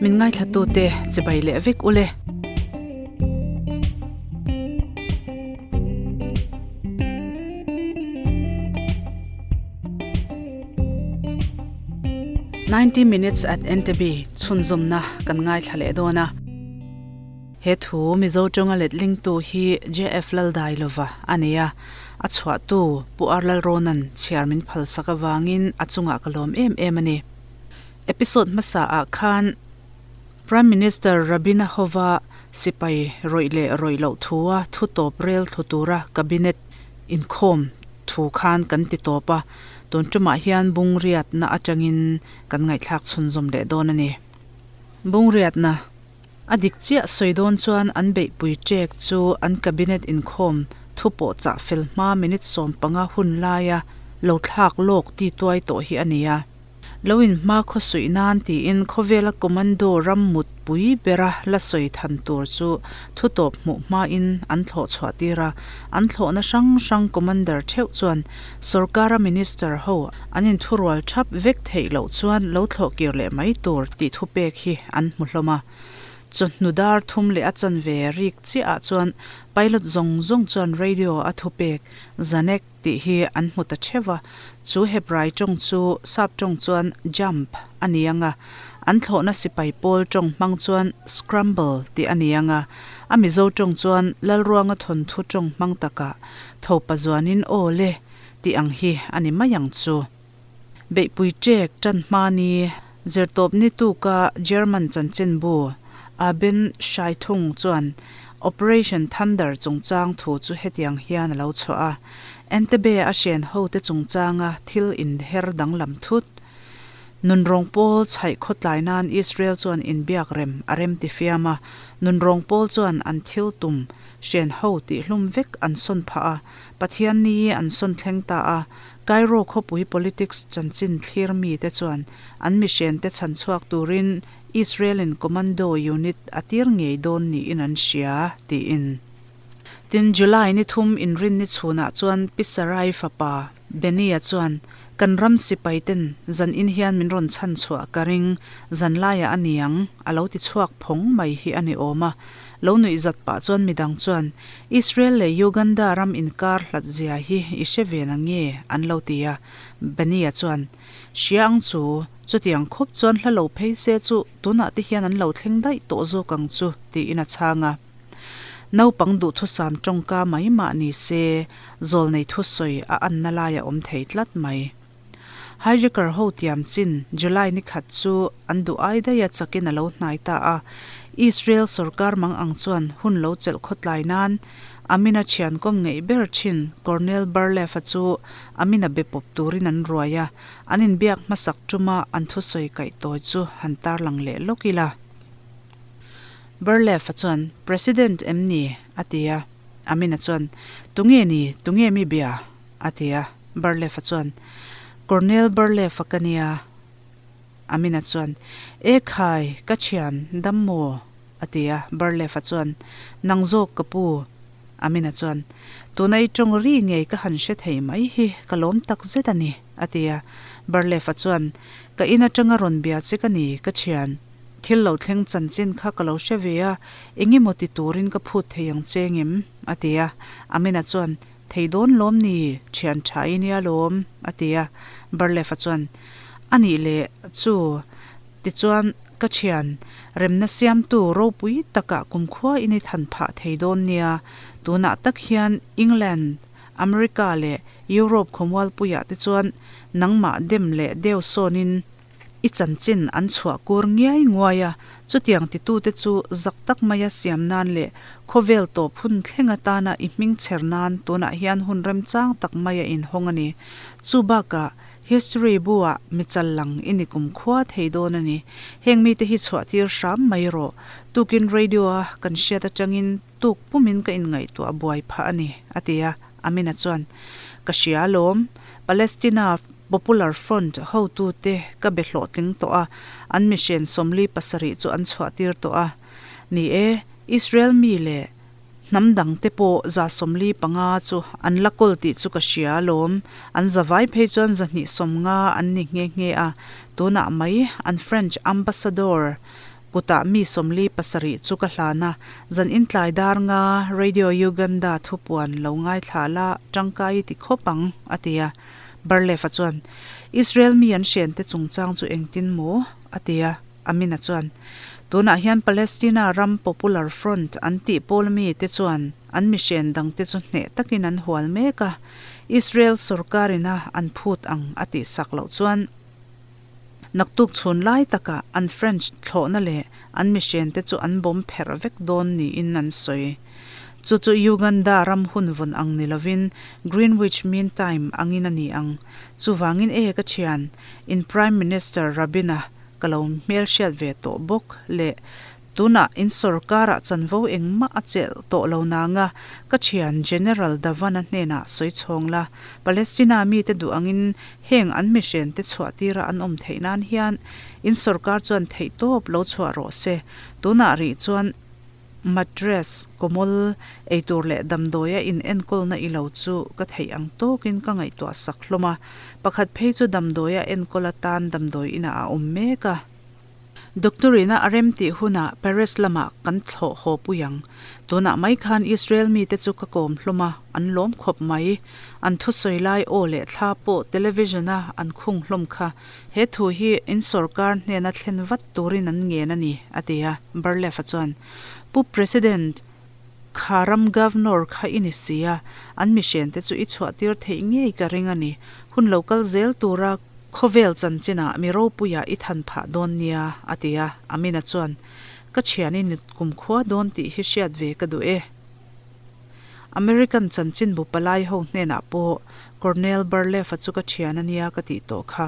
Min ngaithlatute chibai leh vek ule. 90 minutes at Entebbe chhunzawmna kan ngaithla leh dawn a. He thu Mizo tawnga letlingtu hi JF Laldailova a ni a, a chhuahtu Pu R Lalrawna'n chhiar min phalsak avangin a chungah ka lawm em em a ni. Episode hmasa ah khan Prime Minister Rabina hova sipai rawih leh rawih loh thua thu tawp rel thlu tura Cabinet inkhawm thu khan kan ti tawp a, tun tumah hian Bungriatna atangin kan ngaihthlak chhunzawm leh dawn a ni. Bungriatna a dik chiah sawi dawn chuan an beihpui ṭek chu an Cabinet inkhawm thu pawh chah fel hma minute 15 hun laia lo thlak lawk ti tuai tawh hi a ni a. Lo inhma khawsuih nan tiin khawvela commando ram mut pui bera la sawi than tur chu thutawp hmuh hmain an thlawh chhuah tir a, an thlawhna hrang hrang commander theuh chuan sorkara minister ho an inthurual thap vek theih loh chuan lo thlawh kir leh mai tur tih thupek hi an hmu hlawm a. Chawhnu dar thum leh a chanve rik chiah ah chuan pilot zawng zawng chuan radio a thupek Zanek tih hi an hmu ta theuh a, chu Hebrai tawng chu sap tawng chuan jump a ni ang a, an thlawhna sipai pawl tawng hmang chuan scramble tih a ni ang a, a Mizo tawng chuan Lalruanga thawnthu tawng hmang takah thopa zuanin aw le tih ang hi a ni mai ang chu. Beihpui ṭek ṭan hma ni zirtawpni tuka German chanchinbu Aben Hraithung chuan Operation Thunder chungchang thu chu hetiang hian a lo chhuah a, Entebbe a hren hote chungchanga thil inher danglam thut. Nunrawng pawl chhaih khawtlai nan Israel chuan inbiak rem a rem ti fiam a, nunrawng pawl chuan an thil tum hren ho tihhlum vek an sawn phah a, Pathian ni an sawn thleng ta a, Cairo khawpui politics chanchin thlir mite chuan an mihrente chhan chhuak turin Israel-in commando unit a tir ngei dawn niin an hria, tiin. Tin, July ni thum inrinni chhunah chuan Pi Sarai fapa Benny-a chuan, Kan ram sipaiten zan in hian min rawn chhan chhuah ka ring, zan laiah a niang, a lo ti chhuak phawng mai hi a ni awm a. Lo nuih zat pah chuan midang chuan, Israel leh Uganda ram inkar hlat zia hi i hre ve na nge? an lo ti a. Benny-a chuan, Hria ang chu, chutiang khawp chuan hla lo phei se chu tunah te hian an lo thleng daih tawh zawk ang chu, tiin a chhang a. Naupang duhthusam tawngka mai mah ni se, zawlnei thusawi a anna lai a awm thei tlat mai. Hijacker ho tiam chin July ni khat chu an duh ai daih a chakin a lo hnai ta a. Israel sorkar mang ang chuan hun lo chelh khawtlai nan Amina thian kawm ngeih ber thin Cornel Barlev-a chu Amina be pawp turin an ruai a, an inbiak hmasak tuma an thusawi kaih tawi chu han tarlang leh lawk ila. Barlev-a chuan, President em ni? a ti a. Amina chuan, Tunge ni? Tunge mi bia? A ti a, Barlefa chuan, Colonel Barlefa ka nia. Amina chuan, E khai, ka thian, dam maw? A ti a, Barlefa chuan, Nang zawk ka pu. Amina chuan, Tuna i tawng ri ngei ka han hre thei mai hi ka lawm tak zet a ni, a ti a, Barlefa chuan, Ka in atanga rawn bia che ka ni, ka thian. Thil lo thleng chanchin kha ka lo hre ve a, engemaw ti turin ka phut thei ang che ngem? A ti a, Amina chuan, Thei dawn lawm ni, thian tha i nia lawm, a ti a. Barlefa chuan, A nih leh chu, tichuan ka thian, remna siamtu ropui takah kumkhua i ni than phah thei dawn nia, tunah tak hian England, America leh Europe khawmualpuiah te chuan nangmah dem leh deu sawnin, I chanchin an chhuah kur ngiai nguai a, chutiang titute chu zak tak maia siam nan leh khawvel tawp hun thleng atana i hming chher nan tunah hian hun remchang tak maia inhawng a ni. Chu bakah history bu-ah mi chal lang i ni kumkhua thei dawn a ni. Heng mite hi chhuah tir hram mai rawh. Tukin radio-a kan hriat atangin tuk pumin ka inngaihtuah buai phah a ni, a ti a. Amina chuan, Ka hria alawm. Palestina Popular Front hotute ka be hlawhtling tawh a, an mihren 47 chu an chhuahtir tawh a. Ni e, Israel mi leh hnam dangte pawh 75 chu an la kawl tih chu ka hria alawm. An zavai phei chuan 250 an ni nghe nghe a, tunah mai an French Ambassador. Kutah mi 47 chu ka hlan a, zan intlai dar nga Radio Uganda thupuan lo ngaithla la tangkai i ti khawp ang, a ti a. Barlev-a chuan, Israel mi an hrente chungchang chu engtin maw? a ti a. Amina chuan, Tunah hian Palestina ram Popular Front an tih pawl mite chuan an mihren dangte chu hneh takin an hual mek a, Israel sorkarina an phut ang a tihsak loh chuan naktuk chhun lai takah an French thlawhna leh an mihrente chu an bawm pherh vek dawn niin an sawi. Chu chu Uganda ram hun vawn ang ni lovin Greenwich Mean Time angin a ni ang. Chuvangin e ka thian, in Prime Minister Rabin-a ka lo hmelhriat ve tawh bawk leh tunah in sorkarah chanvo engmah a chelh tawh lo nanga ka thian General Davan-a hnenah sawi chhawng la, Palestina mite duh angin heng an mihrente chhuah tira an awm theih nan hian in sorkar chuan theihtawp lo chhuah rawh se, tunah rih chuan Mattress, kawmawl, eitur leh damdawia in enkawlna i lo chu ka theih ang tawkin ka ngaihtuah sak hlawm a, pakhat phei chu damdawia enkawl atan damdawi inah a awm mek a. Doctor ina a rem tih hunah Paris lamah kan thlawh haw pui ang. Tunah mai khan Israel mite chu ka kawm hlawm a, an lawm khawp mai. An thusawi lai aw leh thla pawh television a an khung hlawm kha. He thu hi in sorkar hnena thlen vat turin an ngen a ni, a ti a. Barlev-a chuan, Pu President, kha ram Governor kha i ni si a, an mihrente chu i chhuahtir theih ngei ka ring a ni. Hun lo kal zel tura khawvel chanchinah mi ropuiah i than phah dawn nia, a ti a. Amina chuan, Ka thian i nut kumkhua dawn tih hi hriat ve ka duh e. American chanchinbu palai ho hnenah pawh Colonel Barlev-a chu ka thian a nia ka tih tawh kha.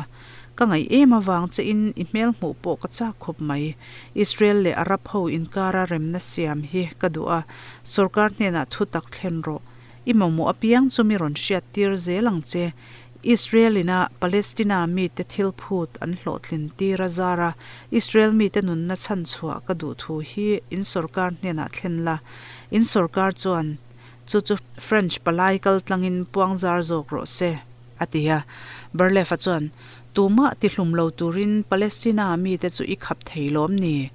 Ka ngaih em avang che in i hmel hmuh pawh ka chak khawp mai. Israel leh Arab ho inkara remna siam hi ka duh a, sorkar hnenah thu tak thlen rawh. I mamawh apiang chu mi rawn hriat tir zel ang che. Israel ina Palestina mite thil phut an hlawhtlin tir a zar a, Israel mite nunna chhan chhuah ka duh thu hi in sorkar hnenah thlen la. In sorkar chuan chu chu French palai kal tlangin puang zar zawk rawh se, a ti a. Barlev-a chuan, Tumah tihlum lo turin Palestina mite chu i khap thei lawm ni?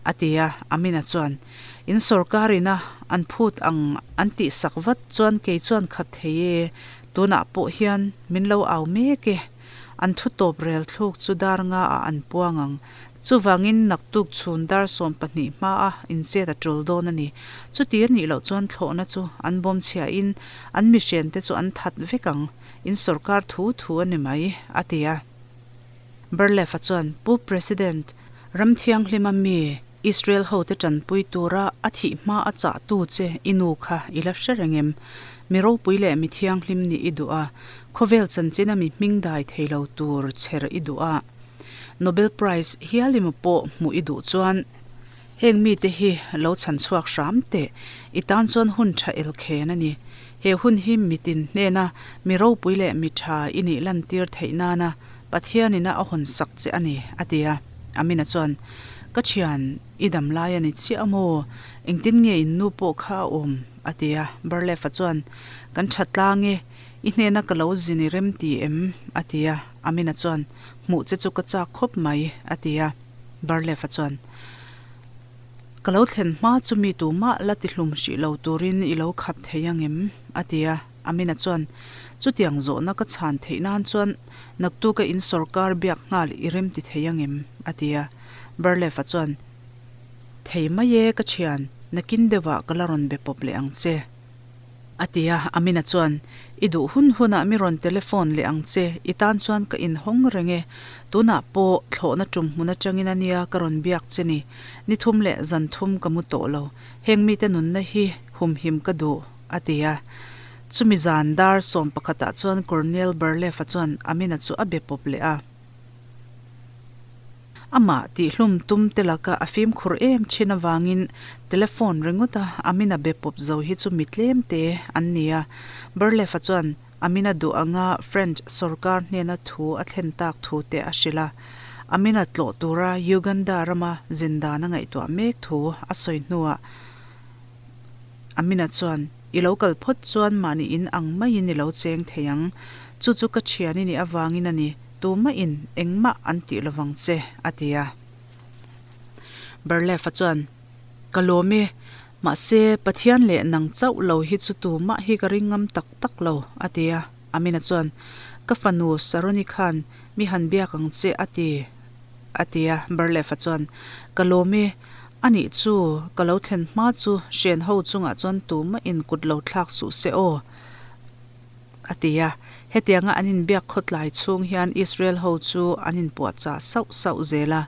a ti a. Amina chuan, In sorkar ina an phut ang an tihsak vat chuan kei chuan khap thei e, tunah pawh hian min lo au mek e. An thu tawp rel thluk chu dar nga ah an puang ang. Chuvangin naktuk chhun dar 12 hmaa inchet a tul dawn a ni. Chuti a nih loh chuan thlawhna chu an bawm chhiahin an mihrente chu an that vek ang. In sorkar thu thu a ni mai, a ti a. Barlev-a chuan, Pu President, ram thianghlima mi Israel hote tanpui tura a thih hma a chahtu che i nu kha i la hre reng em? Mi ropui leh mi thianghlim nih i duh a, khawvel chanchina mi hming dai thei lo tur chher i duh a, Nobel Prize hial emaw pawh hmuh i duh chuan heng mite hi lo chhan chhuak hram teh, i tan chuan hun tha elkhen a ni. He hun hi mitin hnena mi ropui leh mi tha i nih lantir theih nana Pathianina a hawn sak che a ni, a ti a. Amina chuan, Ka thian, i dam lai a ni chiah a maw? Engtin nge in nu pawh kha a awm? a ti a. Barlefa chuan, Kan tha tlang e, i hnena ka lo zin i rem ti em? a ti a. Amina chuan, Hmuh che chu ka chak khawp mai, a ti a. Barlefa chuan, Ka lo thlen hma chu mi tumah la ti hlum hrih lo turin i lo khap thei ang em? a ti a. Amina chuan, Chutiang zawhna ka chhan theih nan chuan naktuka in sorkar biak nghal i rem ti thei ang em? a ti a. Barlev-a chuan, Thei mai e ka thian, nakin deuhah ka la rawn be pawp leh ang che. A ti a. Amina chuan, I duh hun hunah mi rawn telephone leh ang che, i tan chuan ka inhawng reng e. Tunah pawh thlawhna tum hmun atangin a nia ka rawn biak che ni. Ni thum leh zan thum ka mu tawh lo. Heng mite nunna hi humhim ka duh. A ti a. Chumi zan dar sawm pakhatah chuan Colonel Barlev-a chuan Amina chu a be pawp leh a. Amah tihhlum tum te laka a fimkhur em thin avangin telephone ringawta Amina be pawp zo hi chu mi tlem te an ni a. Barlev-a chuan Amina duh anga French sorkar hnena thu a thlen tak thu te a hrilh a. Amina tlawh tura Uganda rama zin dan a ngaihtuah mek thu a sawi hnuah Amina chuan, I lo kal phawt chuan mahni in ang maiin i lo cheng thei ang. Chu chu ka thian i nih avangin a ni, tumahin engmah an tih lovang che, a ti a. Barlev-a chuan, Ka lawm e, mahse Pathian leh nang chauh lo hi chu tumah hi ka ring ngam tak tak lo, a ti a. Amina chuan, Ka fanu Saroni khan mi han biak ang che a ti, a ti a. Barlev-a chuan, Ka lawm e, anih chu ka lo thlen hma chu hren ho chungah chuan tumah in kut lo thlak suh se aw, a ti a. Hetianga an inbiak khawtlai chhung hian Israel ho chu an inpuahchah sauh sauh zel a.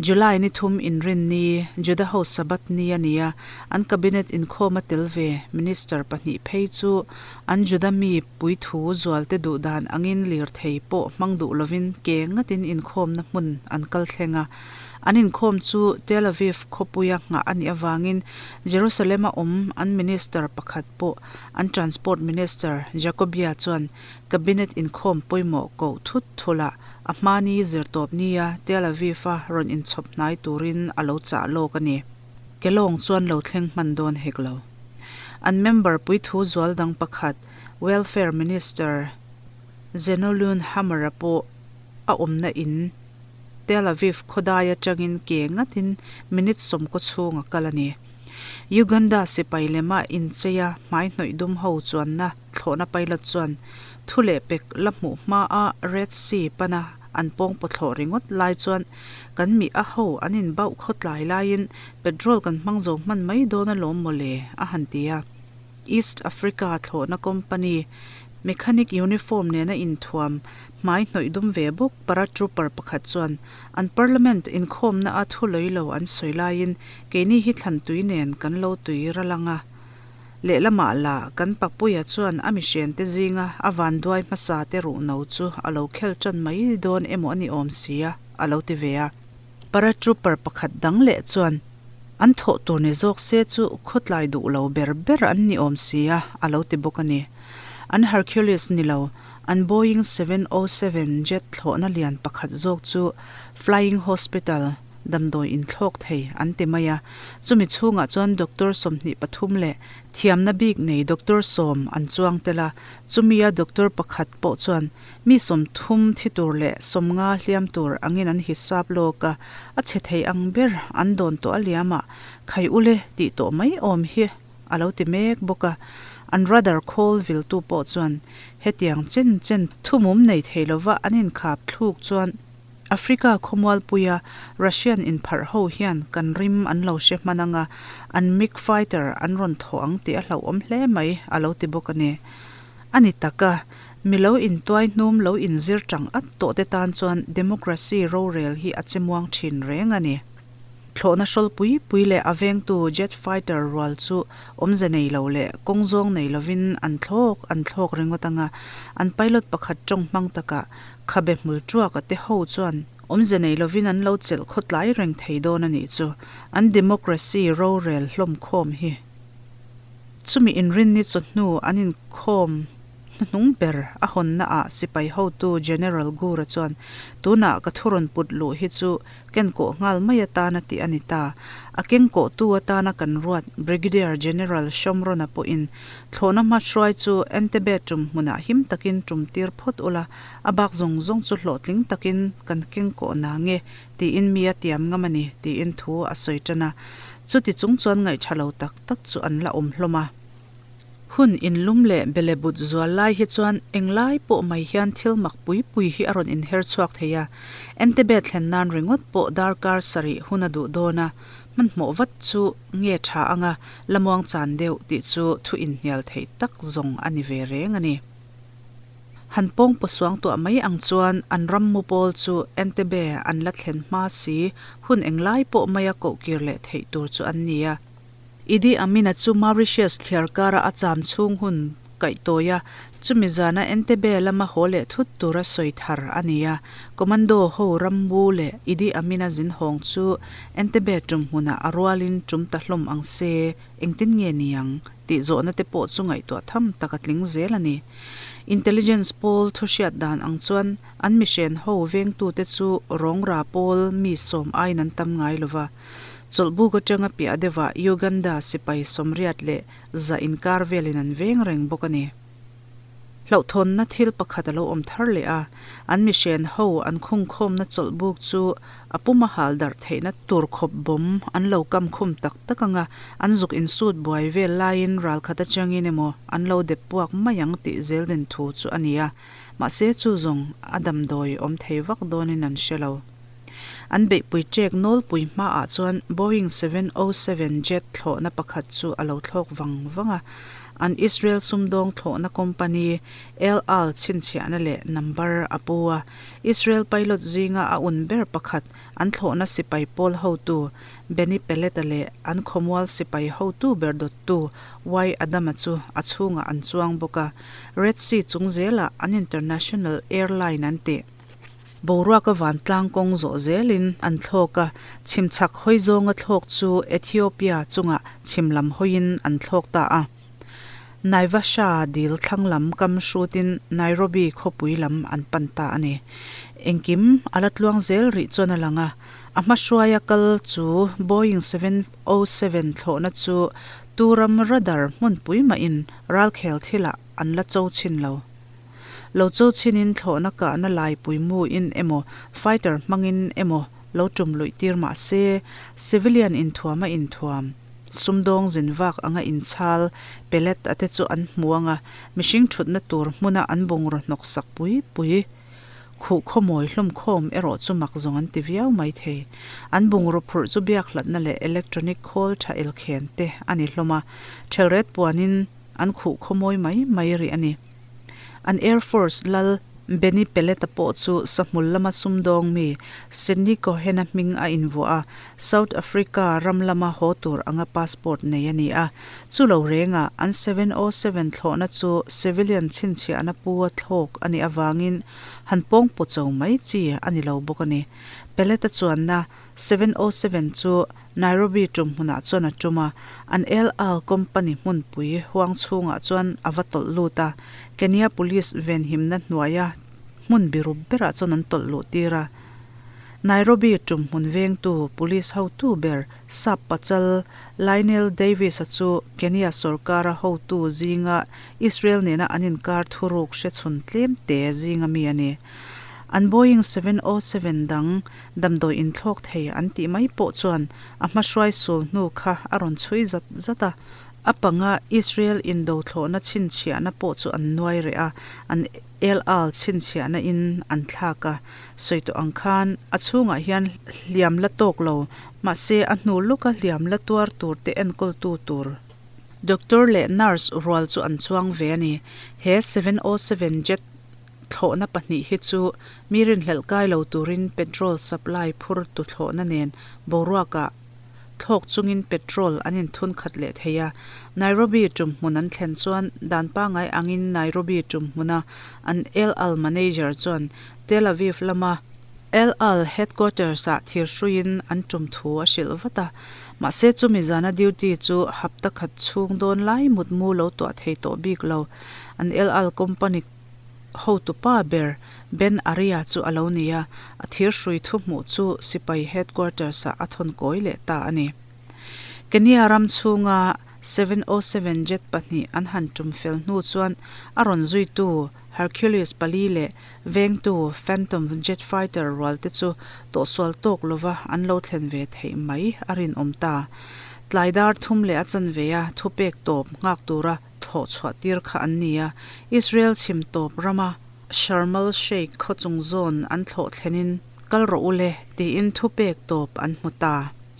July ni thum inrin ni, Juda ho Sabbath ni a ni a, an cabinet inkhawm a tel ve minister pahnih phei chu an Juda mi puithu zualte duh dan angin lirthei pawh hmang duh lovin ke ngatin inkhawmna hmun an kal thleng a. An inkhawm chu Tel Aviv khawpuia nghah a nih avangin Jerusalem-a awm an minister pakhat pawh an Transport Minister Jacobia chuan Cabinet inkhawm pawimawh koh thut thulh a, a hmani zirtawp nia Tel Aviv-a rawn inchhawp hnai turin a lo chah lawk a ni. Kelawng chuan lo thleng hman dawn hek lo. An member puithu zual dang pakhat, Welfare Minister Zenolun Hammer-a pawh a awmna in Tel Aviv khawdai atangin ke ngatin minute sawmkaw chhung a kal a ni. Uganda sipai lema incheia hmai hnawih dum ho chuanna Thlawhna pilot chuan thu leh pek la hmuh hmaa Red Sea pana an pawng pawthlawh ringawt lai chuan kan mi a ho an inbauh khawtlai laiin petrol kan hmang zo hman mai dawn alawm mawle a han ti a. East Africa thlawhna company mechanic uniform nena inthuam hmai hnawih dum ve bawk paratrooper pakhat chuan an parliament inkhawmna a thu lawi lo an sawi laiin keini hi thlantui nen kan lo tui ral ang a. Lehlamah lah kan papuia chuan a mihriante zinga a vanduai hmasa te ruhno chu a lo khel tan mai dawn emaw a ni awm si a, a lo ti ve a. Paratrooper pakhat dang leh chuan an thawh tur ni zawk se chu khawtlai duh lo ber ber an ni awm si a, a lo ti bawk a ni. An Hercules ni lo, an Boeing 707 jet thlawhna lian pakhat zawk chu Flying Hospital, damdawi inthlawk thei an ti mai a, chumi chhungah chuan doctor 23 leh thiamna bik nei doctor 10 an chuang tel a, chumia doctor pakhat pawh chuan mi 30 thi tur leh 50 hliam tur angin an hisap lawk a, a chhe thei ang ber an dawn tawh a liamah khai ule tih tawh mai awm hi a lo ti mek bawk a, an radar khawl viltu pawh chuan hetiang chen chen thumum nei thei lova an inkhap thluk chuan Africa khawmualpuia Russian inpharh ho hian kan rim an lo hre hman anga, an MiG fighter an rawn thawh ang tih a hlauhawm hle mai, a lo ti bawk a ni. A ni tak a, mi lo intuai hnum lo inzir tang at tawh te tan chuan democracy rorel hi a che muang thin reng a ni. Thlawhna hrawl pui pui leh a vengtu jet fighter rual chu awmze nei lo leh kawng zawng nei lovin an thlawk an thlawk ringawt anga, an pilot pakhat tawng hmang takah khabe hmul tuaka te ho chuan awmze nei lovin an lo chelh khawtlai reng thei dawn a nih chu, an democracy rorel hlawm khawm hi. Chumi inrinni chawhnu an inkhawm. Hnuhnung ber a hawnnaah sipai hotu General Gura chuan, Tunah ka thu rawn put luh hi chu kenkawh nghal mai atana tih a ni ta. A kengkawhtu atana kan ruat Brigadier General Shomrona pawhin thlawhna hmahruai chu Entebbe tum hmunah him takin tum tir phawt ula, a bak zawng zawng chu hlawhtling takin kan kengkawh na nge tiin mi a tiam ngam a ni tiin thu a sawi tan a. Chuti chung chuan ngaihṭha lo tak tak chu an la awm hlawm a. Hun inlum leh bele but zual lai hi chuan englai pawh mai hian thil mak pui pui hi a rawn inher chhuak thei a, Entebbe thlen nan ringawt pawh darkar sarih hun a duh dawn a, hmanhmawh vat chu nge tha anga la muang chan deuh tih chu thu inhnial theih tak zawng a ni ve reng a ni. Han pawng pawsuang tuah mai ang chuan an rammu pawl chu Entebbe an la thlen hma si hun englai pawh maia kohkir leh theih tur chu an ni a. Idi Amin-a chu Mauritius thliar kara a cham chhung hun kaihtawi a, chumi zana Entebbe lama haw leh thut tura sawi thar a ni a. Commando ho Rambu leh Idi Amin-a zin hawng chu Entebbe tum hmunah a rualin tum ta hlawm ang se, engtin nge ni ang? tih zawhna te pawh chu ngaihtuah tham tak a tling zel a ni. Intelligence pawl thuhriat dan ang chuan an mihren ho vengtute chu rawngra pawl mi sawm aiin an tam ngai lova. Chawlhbuk atanga piah deuhah Uganda sipai 81 inkar velin an veng reng bawk a ni. Hlauhthawnna thil pakhat a lo awm thar leh a, an mihren ho an khungkhawmna chawlhbuk chu a puma hal darh theihna tur khawp bawm an lo kam khum tak tak ang a, an zuk insut buai vel laiin ralkhat atangin emaw an lo dep puak mai ang tih zel din thu chu a ni a, mahse chu zawng a damdawi awm thei vak dawnin an hre lo. An beihpui ṭek nawlpui hmaah chuan Boeing 707 jet thlawhna pakhat chu a lo thlawk vang vang a, an Israel sumdawng thlawhna company El Al chhinchhiahna leh number a pu a. Israel pilot zinga a un ber pakhat an thlawhna sipai pawl hotu Benny Pellet-a leh an khawmual sipai hotu ber dawttu Y Adama chu a chhungah an chuang bawk a, Red Sea chung zelah an international airline an tih. Boruaka vantlang kawng zawh zelin an thlawk a, chhim chhak hawi zawnga thlawk chu Ethiopia chungah chhim lam hawiin an thlawk ta a. Naivasha dil thlang lam kam hrutin Nairobi khawpui lam an pan ta a ni. Engkim a la tluang zel rih chuan a lang a, a hmahruaia kal chu Boeing 707 thlawhna chu Turam radar hmunpui mahin ralkhel thilah an la cho chhin lo. Lo cho chhinin thlawhna kahna laipui muin emaw fighter hmangin emaw lo tum luih tir mah se, civilian inthuama inthuam, sumdawng zin vak anga inchhal, pellet a te chu an hmu anga mihring thutna tur hmuna an bungraw hnawk sak pui pui khuh khawmawi hlawm khawm erawh chu mak zawng an ti viau mai thei. An bungraw phurh chu biak hlatna leh electronic khawl tha elkhen te a ni hlawm a, thelret puanin an khuh khawmawi mai mai rih a ni. An Air Force lal Benny Pellet-a pawh chu sahmul lama sumdawng mi Sidney Cohen-a hming a invuah a, South Africa ram lama haw tur anga passport nei a ni a. Chu lo rengah an 707 thlawhna chu civilian chhinchhiahna pu-a thlawk a nih avangin han pawngpaw cho mai chi a ni lo bawk a ni. Pellet-a chuanna 707 chu Nairobi tum hmunah chuan a tum a, an El Al company hmunpui huang chhungah chuan a va tawlh lut a, Kenya police venhimna hnuaia hmun biru berah chuan an tawlh luh tir a. Nairobi tum hmun vengtu police hotu ber Sap Pachal Lionel Davis-a chu Kenya sorkara hotu zinga Israel nena an inkar thuruk hre chhun tlem te zinga mi a ni. An Boeing 707 dang Damdawi inthlawk thei an tih mai pawh chuan a hmahruai sul hnu kha a rawn chhui zat zat a, a panga Israel indo thlawhna chhinchhiahna pawh chu an nuai reh a, an El Al chhinchhiahna in an thlak a, sawi tawh ang khan a chhungah hian hliam la tawk lo, mahse a hnu lawka hliam la tuar tur te enkawltu tur doctor leh nurse rual chu an chuang ve a ni. He 707 jet Thlawhna pahnih hi chu mi rinhlelh kai lo turin petrol supply phur tu thlawhna nen boruakah thlawk chungin petrol an inthun khat leh thei a. Nairobi tum hmun an thlen chuan dan pangai angin Nairobi tum hmuna an El Al manager chuan Tel Aviv lama El Al headquarters-ah thir hruiin an tum thu a hrilh vat a. Mahse chumi zana duty chu hapta khat chhung dawn lai mutmu lo tuah thei tawh bik lo. An El Al company Hotupa ber Ben Aria chu a lo ni a, a thir hrui thu hmuh chu sipai headquarters-ah a thawn kawi leh ta a ni. Kenya ram chhunga 707 jet pahnih an han tum fel hnu chuan a rawn zuitu Hercules pali leh vengtu Phantom jet fighter rual te chu tawhsual tawk lova an lo thlen ve theih mai a rinawm ta. Tlai dar thum leh a chanve a thupek tawp nghak tura thlawh chhuah tir kha an ni a, Israel chhim tawp rama Sharm el Sheikh khaw chung zawn an thlawh thlenin kal rawh u le tiin thupek tawp an hmu ta.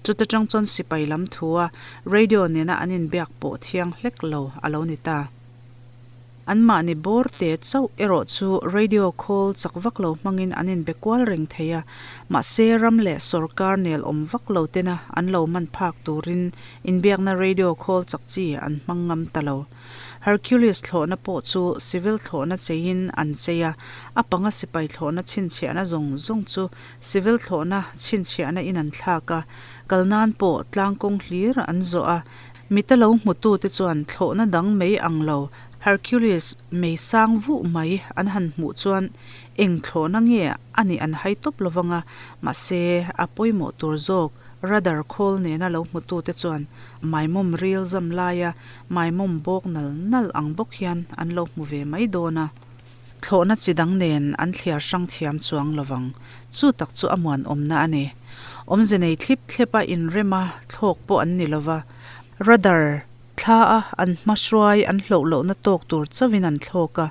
Chuta tang chuan sipai lam thua radio nena an inbiak pawh thiang hlek lo a lo ni ta. Anmahni bawr te chauh erawh chu radio call chak vak lo hmangin an inbe kual reng thei a, mahse ram leh sorkar nel awm vak lo tena an lo man phak turin inbiakna radio call chak chi an hmang ngam ta lo. Hercules thlawhna pawh chu civil thlawhna cheiin an chei a, a panga sipai thlawhna chhinchhiahna zawng zawng chu civil thlawhna chhinchhiahna in an thlak a, kal nan pawh tlang kawng hlir an zawh a, Mita lo hmutute chuan thlawhna dang mai ang lo Hercules mei sang vuh mai an han hmuh chuan eng thlawhna nge a nih an hai tawp lovang a, mahse a pawimawh tur zawk. Radar khawl nena lo hmutute chuan maimawm ril zam laia maimawm bawk nal nal ang bawk hian an lo hmu ve mai dawn a. Thlawhna chi dang nen an thliar hrang thiam chuang lovang. Chu tak chu a muanawmna a ni. Awmze nei thlip thlep a inrem a thlawk pawh an ni lova. Radar thla a an hma hruai an hloh lohna tawk tur chauhin an thlawk a.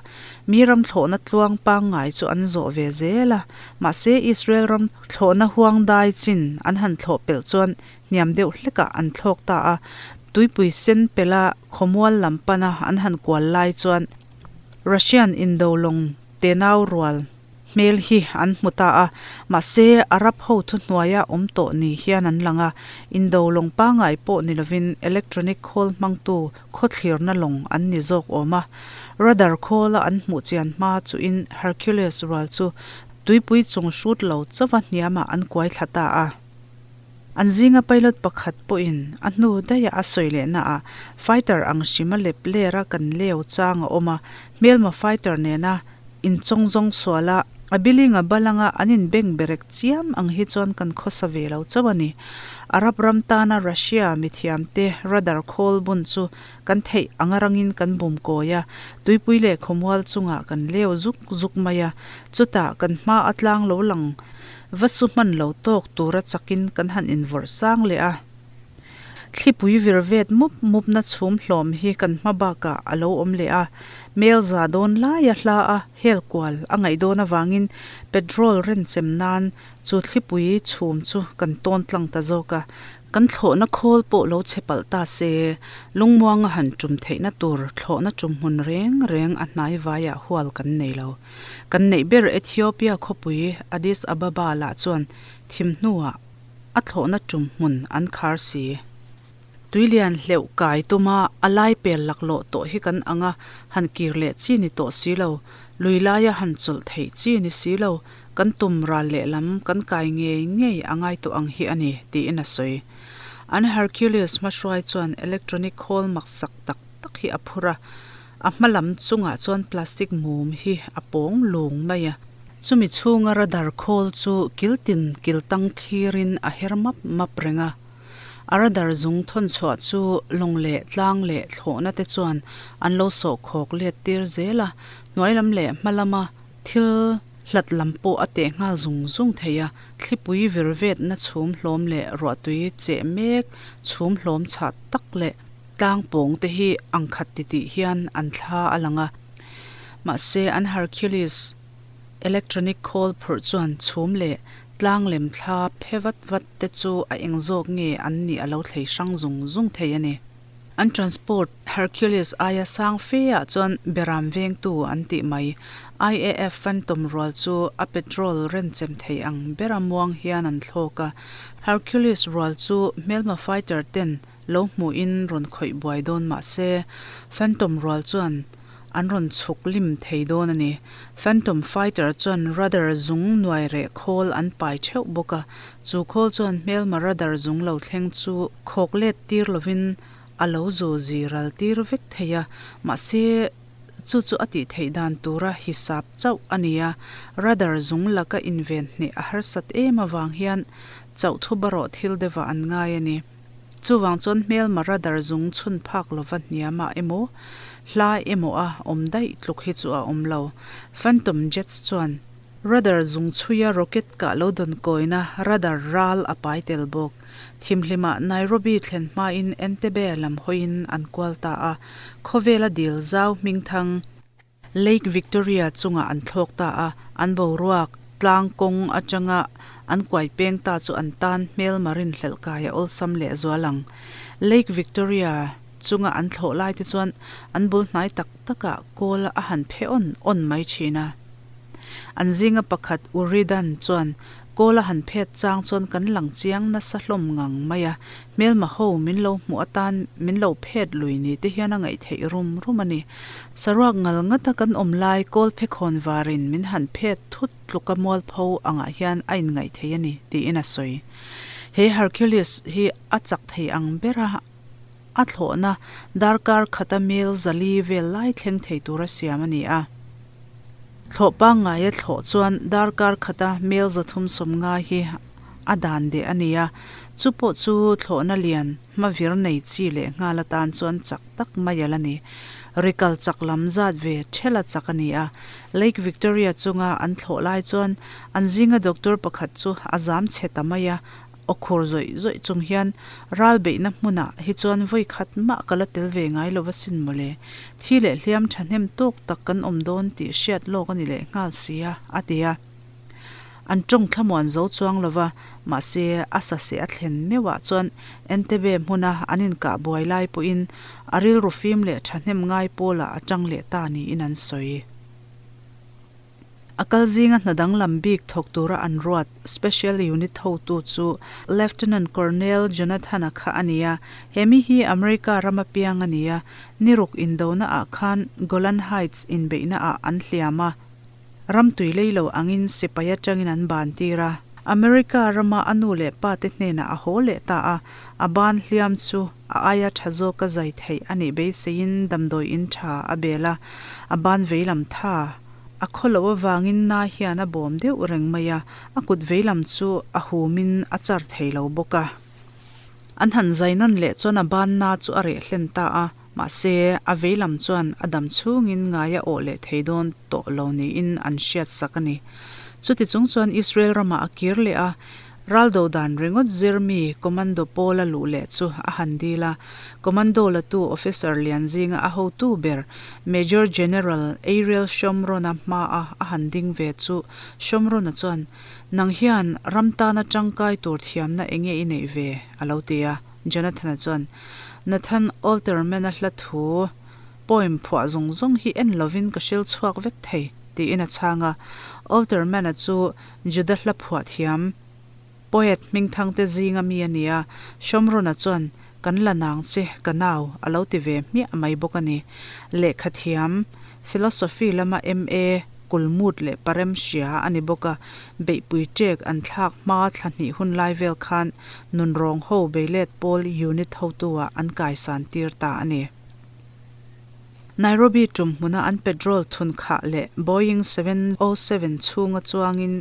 Mi ram thlawhna tluang pangngai chu an zawh ve zel a. Mahse Israel ram thlawhna huang dai chin an han thlawh pelh chuan hniam deuh hlekah an thlawk ta a. Tuipui sen pela khawmual lam pana an han kual lai chuan Russian indo lawng tenau rual hmel hi an hmu ta a, mahse Arab ho thuhnuaia awm tawh ni hian an lang a, indo lawng pangngai pawh ni lovin electronic khawl hmangtu khawthlirna lawng an ni zawk awm a. Radar khawla an hmuh chian hma chuin Hercules rual chu tuipui chung hrut lo chauha hniamah an kuai thla ta a. An zinga pilot pakhat pawhin a hnu daih a sawi lehnaah fighter ang hrima lep ler a kan leu chang a awm a, hmelma fighter nena inchawngzawng suala a bilinga balanga an inbeng berek chiam ang hi chuan kan khawsa ve lo chauh a ni. Arab ram tana Russia mithiamte radar khawl bun chu kan theih anga rangin kan bum kawi a, tuipui leh khawmual chungah kan leu zuk zuk mai a, chutah kan hma a tlang lo lang Va su hman lo tawk tura chakin kan han invawrh sang leh a. Thlipui vir vet mup mupna chhum hlawm hi kan hma bakah a lo awm leh a. Mel za dawn laia hla a hel kual a ngaih dawn avangin petrol renchem nan chu thlipui chhum chu kan tawn tlang ta zawk a. Kan thlawhna khawl pawh lo chhe palh ta se, lungmuanga han tum theihna tur thlawhna tum hmun reng reng a hnai vaiah hual kan nei lo. Kan neih ber Ethiopia khawpui Addis Ababa lah chuan thim hnuah a thlawhna tum hmun an khar si. Tuilian hleuh kai tuma a lai pel laklawh tawh hi kan ang a, han kir leh chi ni tawh si lo, lui laia han chawlh theih chi ni si lo, kan tum ral lehlam kan kai ngei ngei a ngai tawh ang hi a ni, tiin a sawi. An Hercules hmahruai chuan electronic khawl maksak tak tak hi a phur a, A hma lam chungah chuan plastic mum hi a pawng lung mai a. Chumi chhunga radar khawl chu kil tin kil tang thlirin a her map map reng a. A radar zung thawn chhuah chu lawng leh tlang leh thlawhna te chuan an lo sawh khawk let tir zel a, hnuai lam leh hma lama thil hlat lam pawh a teh nghal zung zung thei a. Thlipui vir vetna chhum hlawm leh ruahtui cheh mek chhum hlawm chhah tak leh Tlang pawng te hi ang khat ti tih hian an thla a lang a, mahse an Hercules electronic khawl phurh chuan chhum leh tlang lem thla phe vat vat te chu a eng zawk nge an nih a lo thlei hrang zung zung thei a ni. An transport Hercules aia sang fe ah chuan beram vengtu an tih mai IAF Phantom rual chu a petrol renchem thei ang bera muang hian an thlawk a, Hercules rual chu hmelma fighter ten Lo hmuhin rawn khawih buai dawn mah se, Phantom rual chuan an rawn chhuk lim thei dawn a ni. Phantom fighter chuan radar zung nuai reh khawl an pai theuh bawk a, chu khawl chuan hmelma radar zung lo thleng chu khawk let tir lovin a lo zu zi ral tir vek thei a, mahse chu chu a tih theih dan tura hisap chauh a ni a, radar zung laka inven hneh a harsat em avang hian chauh thubarawh thil deuhah an ngai a ni. Chuvang chuan hmelma radar zung chhun phak lova hniamah emaw, hla emaw a awm daih tluk hi chu a awm lo. Phantom Jets chuan radar zung chhuia rocket kah lo dawn kawina radar ral a pai tel bawk. Thimhlimah Nairobi thlen hmain Entebbe lam hawiin an kual ta a, khawvela dil zau hmingthang, Lake Victoria chungah an thlawk ta a, an boruak tlang kawng atanga an kuai peng ta chu an tan hmel marin hlelh kai a awlsam leh zual ang. Lake Victoria chunga an thlawh lai te chuan an bul hnai tak takah kawl a han phe awn awn mai thin a. An zinga pakhat Uridan chuan kawl a han phet chang chuan kan lang chiang nasa hlawm ngang mai a, Hmelma ho min lo hmuh atan min lo phet lui ni te hian a ngaih theih rum rum a ni. Saruak ngal ngata kan awm lai kawl phekhawn varin min han phet thut tluka mualpho angah hian a inngaih thei a ni, tiin a sawi. He Hercules hi a chak thei ang bera a thlawhna darkar khata mel zali vel lai thleng thei tura siam a ni a. Thlawh pangngaia thlawh chuan darkar khata mel 350 hi a dan deh a ni a. Chu pawh chu thlawhna lian hma vir nei chi leh nghal atan chuan chak tak mai a la ni. Rikal chak lam zat ve thela chak a ni a. Lake Victoria chunga an thlawh lai chuan an zinga doctor pakhat chu a zam chhe ta mai a, Aw khur zawih zawih chung hian ral beihna hmunah hi chuan vawi khat mah ka la tel ve ngai lo asin mawle. Thi leh hliam thahnem tawk tak kan awm dawn tih hriat lawk a ni leh nghal si a, a ti a. An tawng thlamuan zo chuang lo va, mahse a saseh a thlen meuhah chuan Entebbe hmuna an inkah buai lai pawhin a rilru fim leh thahnem ngai pawlah a tang leh ta niin an sawi. A kal zinga hna danglam bik thawk tura an ruat Special Unit hotu chu Lieutenant Colonel Jonathan-a kha a ni a, he mi hi America rama piang a ni a, ni ruk indona ah khan Golan Heights inbeihna ah an hliam a, ram tui lei lo angin sipai atangin an ban tir a. America rama a nu leh pa te hnenah a haw leh ta a, a ban hliam chu a aia tha zawka zai theih a nih beiseiin damdawi in tha a bel a, a ban veilam tha A khaw loh avangin na hian a bawm deuh reng mai a, a kut veilam chu a humin a char thei lo bawk a. An han zai nawn leh chuan a banna chu a reh hlen ta a, mahse a veilam chuan a dam chhungin ngai a awh leh thei dawn tawh lo niin an hriat sak a ni. Chuti chung chuan Israel ramah a kir leh a, Raldo dan ringawt zir mi Commando Paula luh leh chu a han dil a, Commando latu officer lian zinga a hotu ber Major General Ariel Shomron-a hmaa a han ding ve chu Shomron-a chuan, Nang hian ram tana tangkai tur thiamna enge i neih ve? a lo ti a. Jonathan-a chuan, Nathan Alterman-a hla thu poem phuah zawng zawng hi en lovin ka hril chhuak vek thei, tiin a chhang a. Alterman-a chu Juda hla phuah thiam poet hmingthangte zinga mi a ni a, Shomrona chuan, Kan la nang che, ka nau, a lo ti ve hmiah mai bawk a ni. Lehkha thiam, philosophy lama MA, kulmut leh parem hria a ni bawk a, beihpui ṭek an thlak hma thla hnih hun lai vel khan nunrawng ho beilet pawl unit hotu-ah an kaisan tir ta a ni. Nairobi tum hmuna an petrol thun khah leh Boeing 707 chhunga chuangin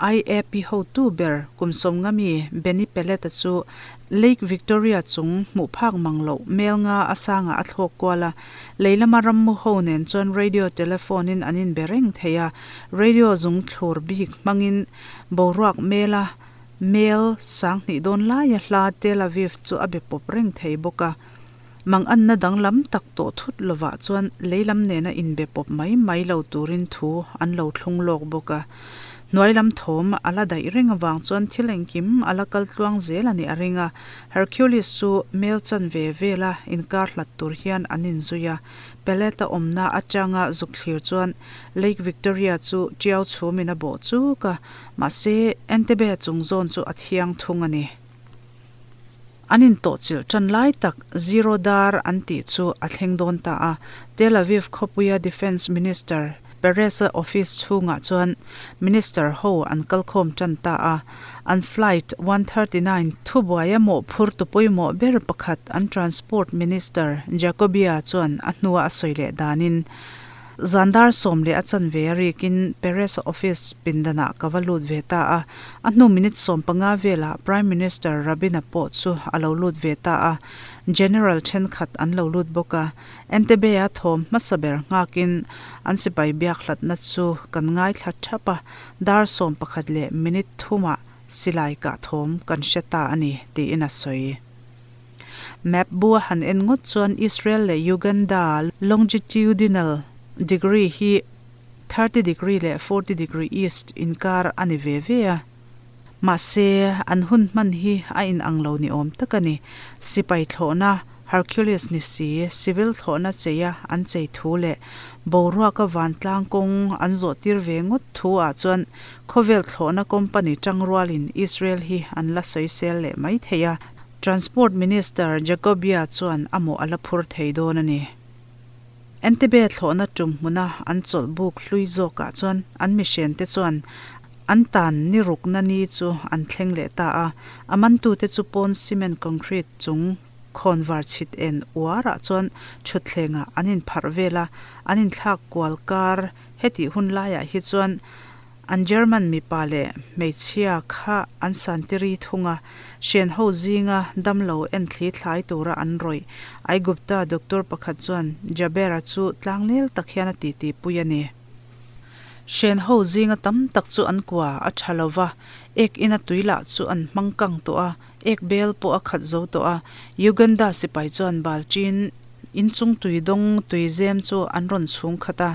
IAP hotu ber kum sawmnga mi Benny Pellet-a chu Lake Victoria chung hmuh phak mang loh mel nga a sangah a thlawk kual a, lei lama rammu ho nen chuan radio telephone-in an inbe reng thei a, radio zung thlur bik hmangin boruak mela mel sanghnih dawn laia hla Tel Aviv chu a be pawp reng thei bawk a. Manganna danglam tak tawh thut lovah chuan leilam nena inbe pawp mai mai lo turin thu an lo thlung lawk bawk a. Hnuai lam thawm a la daih reng avang chuan thil engkim a la kal tluang zel a nih a ring a. Hercules chu mel chan ve vela inkar hlat tur hian an inzui a. Pellet-a awmna atanga zuk thlir chuan Lake Victoria chu tiau chhumin a bawh chuk a, mahse Entebbe chung zawn chu a thiang thung a ni. An intawhchilh tan lai tak Zero Dar an tih chu a thleng dawn ta a, Tel Aviv khawpuia Defence Minister Peres-a office chhungah chuan Minister ho an kalkhawm tan ta a, an Flight 139 thubuaia mawhphurtu pawimawh ber pakhat an Transport Minister Jacobia chuan a hnua a sawi leh danin Zan dar 10 a chanve a rikin Peres-a office pindanah ka va lut ve ta a. A hnu minute 15 velah Prime Minister Rabin-a pawh chu a lo lut ve ta a. General thenkhat an lo lut bawk a. Entebbe-a thawm hmasa ber nghakin an sipai biak hlatna chu kan ngaithla thap a, dar 11 leh minute thumah silai kah thawm kan hre ta a ni, tiin a sawi. Map bu a han en ngawt chuan Israel leh Uganda longitudinal degree hi 30 degree leh 40 degree east inkar a ni ve ve a. Mahse, an hun hman hi a inang lo ni awm tak a ni. Sipai thlawhna Hercules ni si, civil thlawhna cheia an chei thu leh boruaka vantlang kawng an zawhtir ve ngawt thu ah chuan khawvel thlawhna company tangrualin Israel hi an la sawisel leh mai thei a. Transport Minister Jacobia chuan a mawh a la phur thei dawn a ni. Entebbe thlawhna tum hmuna an chawlh buk hlui zawkah chuan an mihrente chuan an tan ni rukna ni chu an thleng leh ta a, a mantute chu pawn cement concrete chung khawnvar chhit en uarah chuan thutthlengah an inpharh vel a, an inthlak kual kar hetih hun laiah hi chuan. An German mipa leh hmeichhia kha an santiri thung a, hren ho zinga damlo en thli thlai tura an rawih. Aigupta doctor pakhat chuan Jaber-a chu tlangnel tak hian a titi pui a ni. Hren ho zinga tam tak chu an kua a tha lo va, ek ina tui lah chu an hmang kang tawh a, ek bel pawh a khat zo tawh a. Uganda sipai chuan balchin inchung tui dawng tui zem chu an rawn chhung khat a.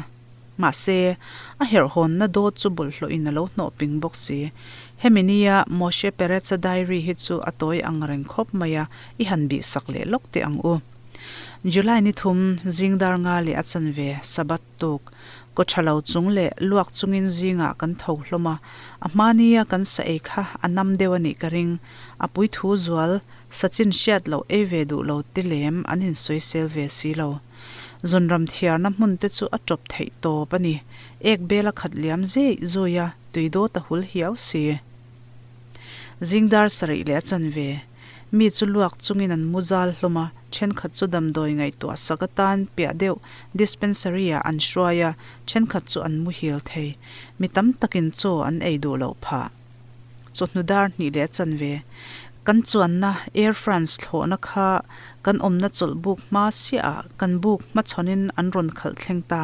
Mahse, a herhhawnna dawt chu bawlhhlawhin a lo hnawh ping bawk si. Hemi nia Moshe Peretz-a diary hi chu a tawi ang reng khawp mai a, i han bih sak leh lawk teh ang u. July ni thum, zing dar nga leh a chanve, Sabbath tuk, kaw tha lo chung leh luak chungin zingah kan tho hlawm a, a hma nia kan sa ei kha a nam deuh a nih ka ring. A puithu zual, sachin hriat loh ei ve duh lo te lem an insawisel ve si lo. Zunram thiarna hmun te chu a tawp theih tawp a ni. Ek bel a khat liam zeih zui a, tui dawt a hul hiau si. Zing dar sarih leh a chanve. Mi chu luak chungin an mu zal hlawm a, thenkhat chu damdawi ngaihtuah sak atan piah deuh dispensary ah an hruai a, thenkhat chu an muhil thei. Mi tam takin chaw an ei duh loh phah. Chawhnu dar hnih leh a chanve. Kan chuanna Air France thlawhna kha kan awmna chawlh buk hma siahah kan buk hmachhawnin an rawn khalh thleng ta.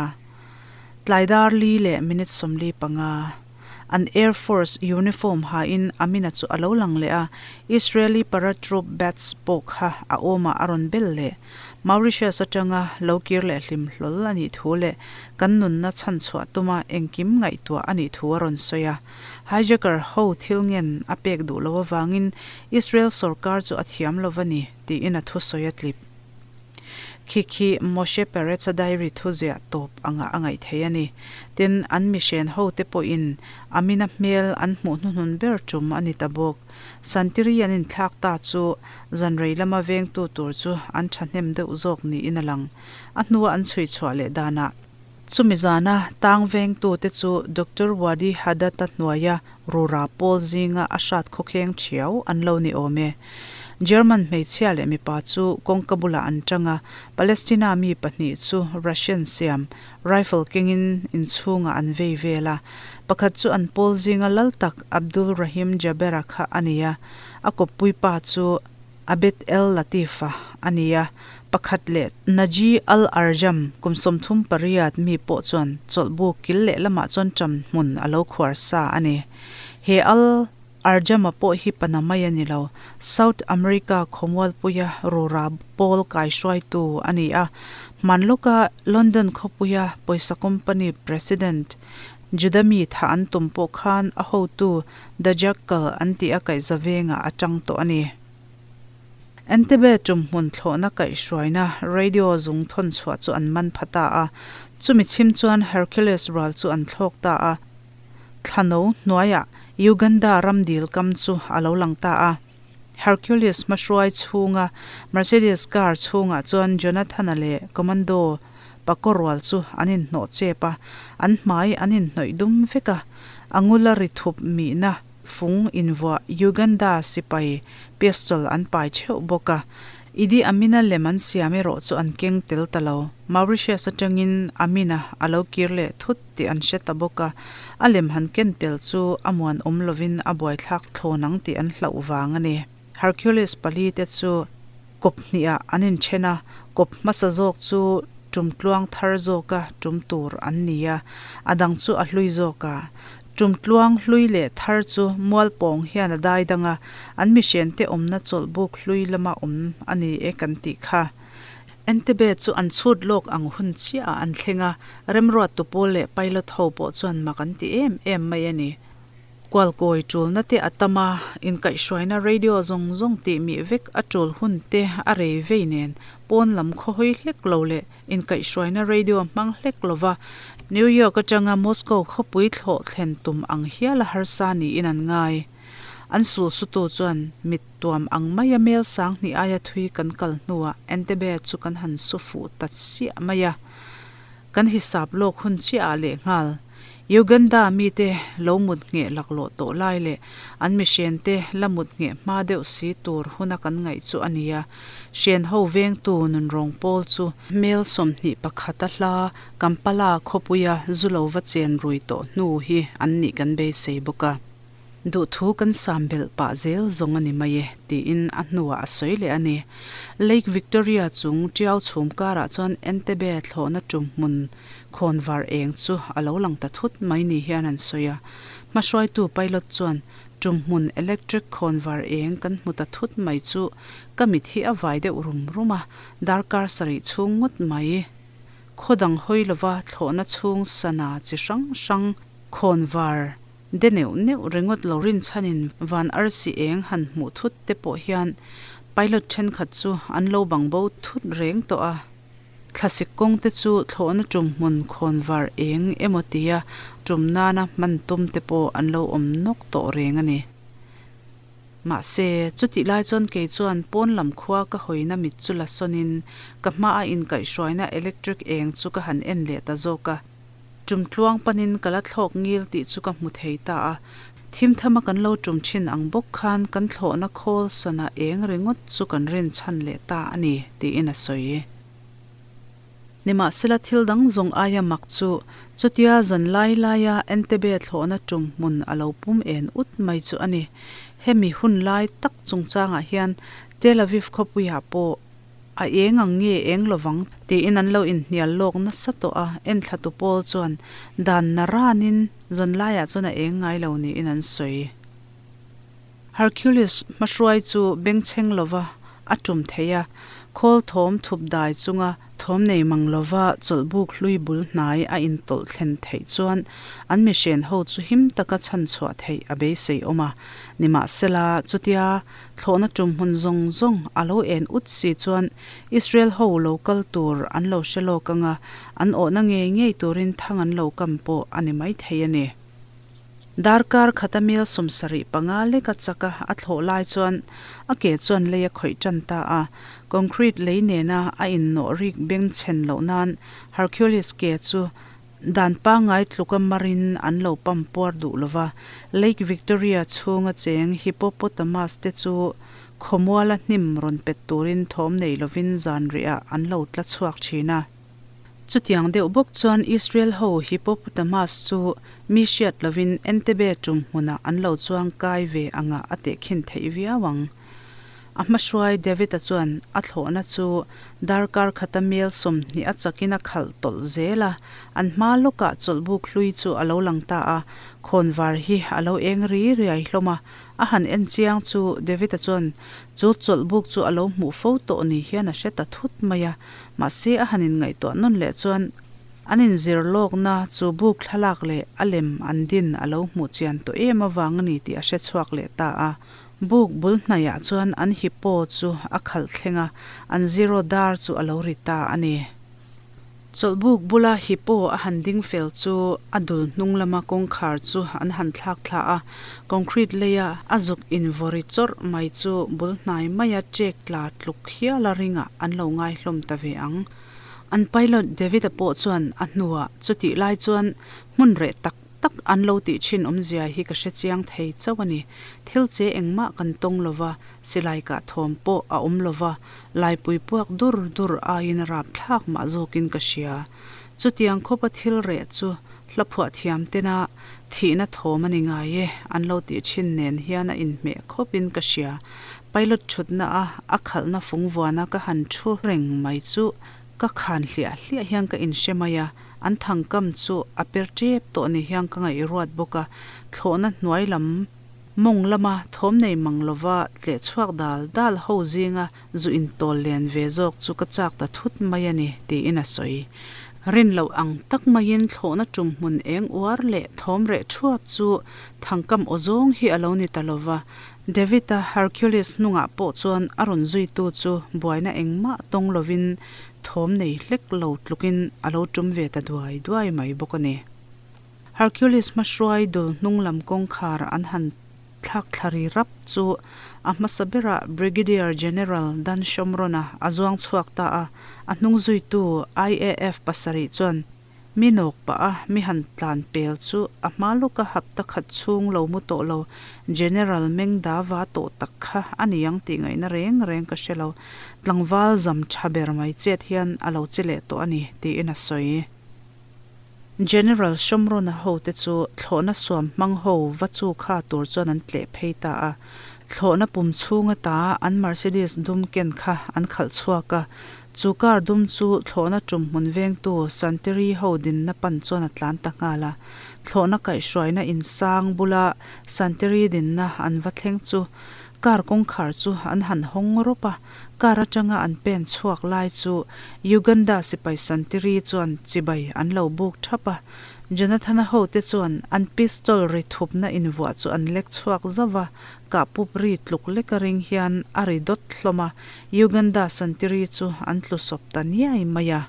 Tlai dar li leh minute 45. An Air Force uniform hain Amina chu a lo lang leh a, Israeli paratroop bats pawh kha a awmah a rawn bel leh. Mauritius atanga lo kir leh hlim hlawl a nih thu leh kan nunna chhanchhuah tuma engkim ngaihtuah a nih thu a rawn sawi a. Hijacker ho thil ngen a pek duh lo avangin Israel sorkar chu a thiam lo va ni, tiin a thusawi a tlip. Khi khi Moshe Peretz-a diary thu ziah tawp anga a ngaih thei a ni. Tin, an mihren ho te pawhin Amina hmel an hmuh hnuhnun ber tum a ni ta bawk. Santiri an inthlak ta chu zanrei lama vengtu tur chu an thahnem deuh zawk niin a lang. A hnua an chhui chhuah leh danah, Chumi zana tang vengtute chu Doctor Wadi Haddad-a hnuaia rura pawl zinga a hrat khawkheng thiau an lo ni awm e. German hmeichhia leh mipa chu kawngka bulah an tang a, Palestina mi pahnih chu Russian siam rifle kengin inchhungah an vei vel a. Pakhat chu an pawl zinga lal tak Abdul Rahim Jaber-a kha a ni a, a kawppui pa chu Abed El Latif-a a ni a, pakhat leh Naji Al Arjam kum 38 mi pawh chuan chawlhbu kil leh lamah chuan ṭam hmun a lo khuar sa a ni. He Al Arjam-a pawh hi pana mai a ni lo, South America khawmualpuia rura pawl kaihruaitu a ni a, hman lawka London khawpuia pawisa company president Juda mi thah an tum pawh khan a hotu The Jackal an tih a kaihza vengah a tang tawh a ni. Entebbe tumhmun thlawhna kaihhruaina radio zung thawn chhuah chu an man pha ta a, chumi chhim chuan Hercules ral chu an thlawk ta a, thlano hnuaiah Uganda ram dil kam chu a lo lang ta a. Hercules hmahruai chhunga Mercedes car chhungah chuan Jonathan-a leh Commando Pakaw rual chu an inhnawh chep a, an hmai an inhnawih dum vek a, a ngula ri thup mihna fung invuah Uganda sipai pistol an pai theuh bawk a. Idi Amina lem an siam erawh chu an keng tel ta lo. Mauritius atangin Amina a lo kir leh thut tih an hre ta bawk a, a lem han ken tel chu a muanawm lovin a buaithlak thlawn ang tih an hlauh vang a ni. Hercules pali te chu kawp hnihah an inthen a, kawp hmasa zawk chu tum tluang thar zawka tum tur an ni a, a dang chu a hlui zawk a. Tum tluang hlui leh thar chu mualpawng hian a dai dang a, an mihrente awmna chawlhbuk hlui lama awm a ni e kan tih kha. Entebbe chu an chhut lawk ang hun chiahah an thleng a, remruattu pawl leh pilot ho pawh chuan mak an ti em em mai a ni. Kualkawi tulna te a tam a, inkaihhruaina radio zawng zawng tih mih vek a tul hun te a rei vei nen pawn lam khawhawi hlek lo leh inkaihhruaina radio hmang hlek lova New York atanga Moscow khawpui thlawh thlen tum ang hial a harsa niin an ngai. An sulsutu chuan mit tuam ang maia mel sang hnih aia thui kan kal hnuah Entebbe chu kan han su fuh ta chiah mai a. Kan hisap lawk hun chiahah lehnghal. Uganda mite lo mut ngheh laklawh tawh lai leh an mihrente la mut ngheh hma deuh si tur huna kan ngaih chu a ni a. Hren ho vengtu nunrawng pawl chu hmel 21 a hla Kampala khawpuia zu lo va chen rui tawh hnu hi an nih kan beisei bawk a. Duhthu kan sam belh pah zel zawng a ni mai e, tiin a hnuah a sawi leh a ni. Lake Victoria chung tiau chhum karah chuan Entebbe thlawhna tum hmun khawnvar eng chu a lo lang ta thut mai ni hian an sawi a. Hmahruaitu pilot chuan tum hmun electric khawnvar eng kan hmu ta thut mai chu ka mit hi a vai deuh rum rum a, darkar sarih chhung ngawt mai. Khaw dang hawi lova thlawhna chhung sana chi hrang hrang khawnvar De neuh neuh ringawt lo rinchhanin van arsi eng han hmuh thut te pawh hian pilot thenkhat chu an lo bang bo thut reng tawh a. Thlasik kawng te chu thlawhna tum hmun khawn var eng emaw tia tum nana hman tum te pawh an lo awm nawk tawh reng a ni. Mahse, chutih lai chuan kei chuan pawn lam khua ka hawina mit chu la sawnin ka hmaa inkaihhruaina electric eng chu ka han en leh ta zawk a. Tum tluang panin ka la thlawk ngil tih chu ka hmu thei ta a, thim thama kan lo tum thin ang bawk khan kan thlawhna khawl sana eng ringawt chu kan rin chhan leh ta a ni, tiin a sawi. Nimahsela thil dang zawng aia mak chu chutia zan lai laia Entebbe thlawhna tum hmun a lo pum en ut mai chu a ni. Hemi hun lai tak chungchangah hian Tel Aviv khawpuiah pawh A eng ang nge eng lovang tiin an lo inhnial lawk nasa tawh a, enthlatu pawl chuan dan na ranin zanlaiah chuan a eng ngai lo niin an sawi. Hercules hmahruai chu bengchheng lova a tum thei a, khawl thawm thup dai chunga thawm nei mang lova chawlhbuk hlui bul hnai a intawlh thlen theih chuan an mihren ho chu him taka chhanchhuah theih a beisei awm a. Nimahsela, chutia Thlawhna tum hmun zawng zawng a lo en ut si chuan Israel ho lo kal tur an lo hre lawk anga an awhna ngei ngei turin thang an lo kam pawh a ni maithei a ni. Darkar khata mel 75 leka chaka a thlawh lai chuan a ke chuan lei a khawih tan ta a, concrete lei nena a innawh rik bengchhen loh nan Hercules ke chu Dan pangngai tluka marin an lo pump puar duh lo va, Lake Victoria chhunga cheng hippopotamus te chu khawmuala hnim rawn pet turin thawm nei lovin zanriah an lo tla chhuak thin a. Chutiang deuh bawk chuan Israel ho hippopotamus chu mi hriat lovin Entebbe tum hmunah an lo chuang kai ve angah a tehkhin theih viau ang. A hmahruai David-a chuan a thlawhna chu darkar khata mel 20 a chakin a khalh tawlh zel a, an hma lawkah chawlhbuk hlui chu a lo lang ta a, khawnvar hi a lo eng ri riai hlawm a, a han en chiang chu David-a chuan chu chawlhbuk chu a lo hmuh fo tawh ni hian a hre ta thut mai a, mahse a han inngaihtuah nawn leh chuan an inzir lawkna chu buk thlalak leh a lem an din a lo hmuh chian tawh em avang a ni tih a hre chhuak leh ta a. Buk bul hnaiah chuan an hippo chu a khalh thleng a, an zero dar chu a lo ri ta a ni. Chawlhbuk bula hippo a han ding fel chu a dul hnung lama kawngkhar chu an han thlak thla a, concrete leia a zuk invawri chawrh mai chu bul hnai maia ṭek tla tluk hiala ringah an lo ngai hlawm ta ve ang. An pilot David-a pawh chuan a hnuah chutih lai chuan hmun reh tak tak an lo tih thin awmzia hi ka hre chiang thei chauh a ni. Thil che engmah kan tawng lo va, silai kah thawm pawh a awm lo va, laipui puak dur dur aiin a rapthlak mah zawkin ka hria. Chutiang khawpa thil reh chu hla phuah thiam tena thihna thawm a ni ngai e an lo tih thin nen hian a inhmeh khawpin ka hria. Pilot thutna a a khalhna fungvuana ka han thu reng mai chu Ka khan hliah hliah hian ka inhre mai a, an thangkam chu a per tep tawh ni hian ka ngaih ruat bawk a, thlawhna hnuai lam mawng lama thawm nei mang lova tleh chhuak dal dal ho zinga zu intawl len ve zawk chu ka chak ta thut mai a ni, tiin a sawi. Rin loh ang tak maiin thlawhna tum hmun eng uar leh thawm reh thuap chu thangkam aw zawng hi a lo ni ta lova, David-a Hercules hnungah pawh chuan a rawn zuitu chu buaina engmah tawng lovin thawm nei hlek lo tlukin a lo tum ve ta duai duai mai bawk a ni. Hercules hmahruai dul hnung lam kawngkhar an han thlak thla ri rap chu a hmasa berah Brigadier General Dan Shomron-a a zuang chhuak ta a, a hnung zuitu IAF pasarih chuan. Mi nawk pah a mi han tlan pel chu a hma lawka hapta khat chhung lo mu tawh lo General Mengdava tawh tak kha a ni ang tih ngaihna reng reng ka hre lo. Tlangval zam tha ber mai chet hian a lo che leh tawh a ni, tiin a sawi. General Shomrona hote chu thlawhna suam hmang ho va chu kha tur chuan an tleh phei ta a. Thlawhna pum chhung ata an Mercedes dum ken kha an khalh chhuak a. Chu car dum chu thlawhna tum hmun vengtu Santeri ho dinna pan chuan a tlan ta nghal a. Thlawhna kaihhruaina insang bula Santeri dinna an va thleng chu car kawngkhar chu an han hawng rawp a. Car atanga an pen chhuak lai chu Uganda sipai santiri chuan chibai an lo buk thap a, Jonathana hote chuan an pistol ri thupna invuah chu an lek chhuak zauh a, kahpup ri tluk leka ring hian a ri dawt hlawm a, Uganda santiri chu an tlu sawp ta niai mai a.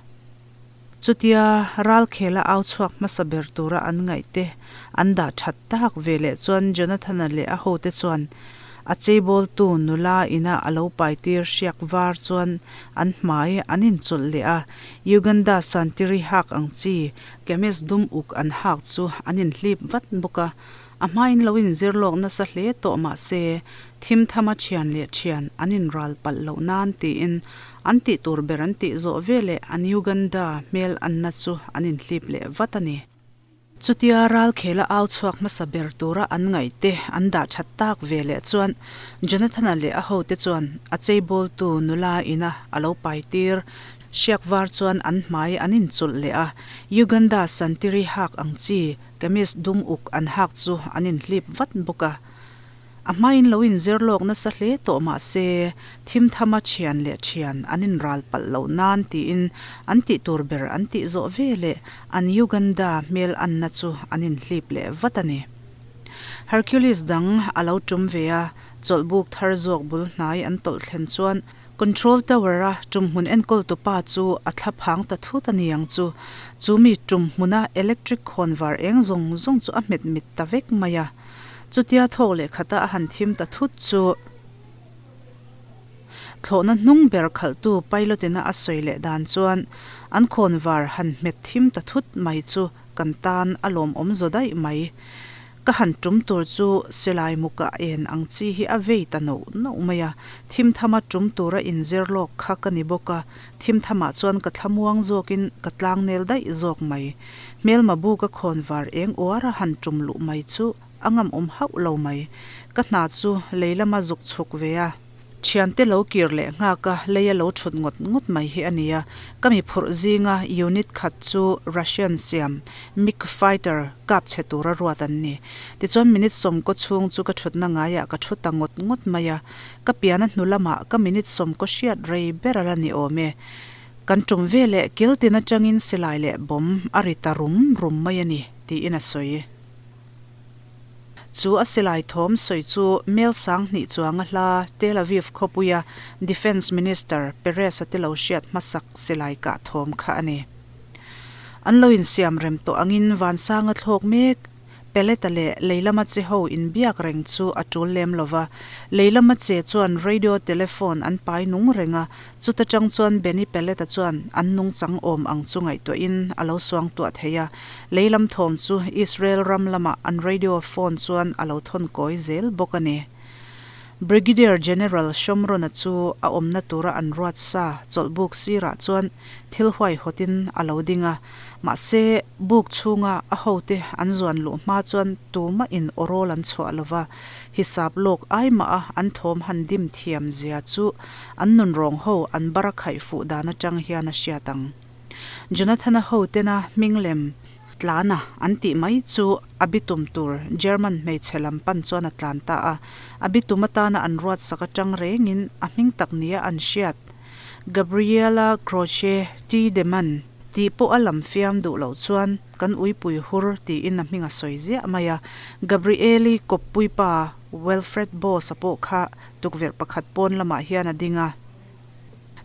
Chutia ralkhela au chhuak hmasa ber tura an ngaihte an dah that tak ve leh chuan Jonathana leh a hote chuan a cheibawltu nula ina a lo paitir hriak var chuan an hmai an inchawlh leh a, Uganda santiri hak ang chi kamis dum uk an hak chu an inhlip vat bawk a. A hmain lo inzir lawk nasa hle tawh mah se, thim thama thian leh thian an inral palh loh nan tiin an tih tur ber an tih zawh veleh an Uganda hmel anna chu an inhlip leh vat a ni. Chutia ralkhela au chhuak hmasa ber tura an ngaihte an dah that tak veleh chuan Jonathana leh a hote chuan a cheibawltu nula ina a lo paitir hriak var chuan an hmai an inchulh leh a, Uganda santiri hak ang chi Kamis dum uk an hak chu an inhlip vat bawk a. A hmain lo inzir lawk nasa hle tawh mah se, thim thama thian leh thian an inral palh loh nan tiin an tih tur ber an tih zawh ve leh an Uganda hmel anna chu an inhlip leh vat a ni. Hercules dang a lo tum ve a, chawlhbuk thar zawk bul hnai an tawlh thlen chuan Control Tower-a tumhmun enkawltu pa chu a thla phang ta thut a ni ang chu. Chu mi tumhmuna electric khawnvar eng zawng zawng chu a hmet mit ta vek mai a. Chutia thawk leh khata a han thim ta thut chu thlawhna hnung ber khalhtu pilot-ina a sawi leh dan chuan an khawnvar han hmet thim ta thut mai chu kan tan a lawmawm zaw daih mai. Ka han tum tur chu silai muka en ang chi hi a vei ta noh noh mai a, thimthama tum tura inzir lawk kha ka ni bawk a, thimthamah chuan ka thlamuang zawkin ka tlangnel daih zawk mai. Hmelma bu ka khawn var eng uara han tum luh mai chu a ngamawm hauh lo mai. Ka hna chu lei lama zuk chhuk ve a. Thiante lo kir leh nghak a, lei a lo thut ngawt ngawt mai hi a ni a. Ka mi phurh zinga unit khat chu Russian siam MiG fighter kap chhe tura ruat an ni. Tichuan minute sawmkaw chhung chu ka thutna ngaiah ka thu ta ngawt ngawt mai a. Ka piana hnu lamah ka minute sawmkaw hriat rei ber a la ni awm e. Kan tum veleh kil tin atangin silai leh bomb a ri ta rum rum mai a ni, tiin a sawi. Chu a silai thawm sawi chu mel 2000 chuanga hla Tel Aviv khawpuia Defence Minister Peres-a te lo hriat hmasak silai kah thawm kha a ni. An lo insiam rem tawh angin vansanga thlawk mek Peleta leh lei lama che ho inbiak reng chu a tul lem lo va. Lei lama che chuan radio telephone an pai nung reng a, Chuta tang chuan Benny Pellet-a chuan an nungchang awm ang chu ngaihtuahin a lo suangtuah thei a, lei lam thawm chu Israel ram lama an radio phone chuan a lo thawn kawi zel bawk a ni. Brigadier General Shomron-a chu a awmna tura an ruat sa chawlhbuk sirah chuan thil huaihawtin a lo ding a, mahse buk chhunga a hote an zuan luh hma chuan tumah in awrawl an chhuah lo va, hisap lawk ai mah a an thawm han dim thiam zia chu An nunrawng ho an bar a khaih fuh dan atang hian a hriat ang. Jonathana ho tena hming lem tlana an tih mai chu a bitum tur German hmeichhe lam pan chuan a tlan ta a. A bitum atana an ruat sak atang rengin a hming tak nia an hriat Gabriela Croce Tiedemann tih pawh a lam fiam duh loh chuan kan uipui hur tiin a hming a sawi ziah mai a. Gabrieli kawppui pa Wilfred Boss-a pawh kha Tukverh pakhat pawn lamah hian a ding a.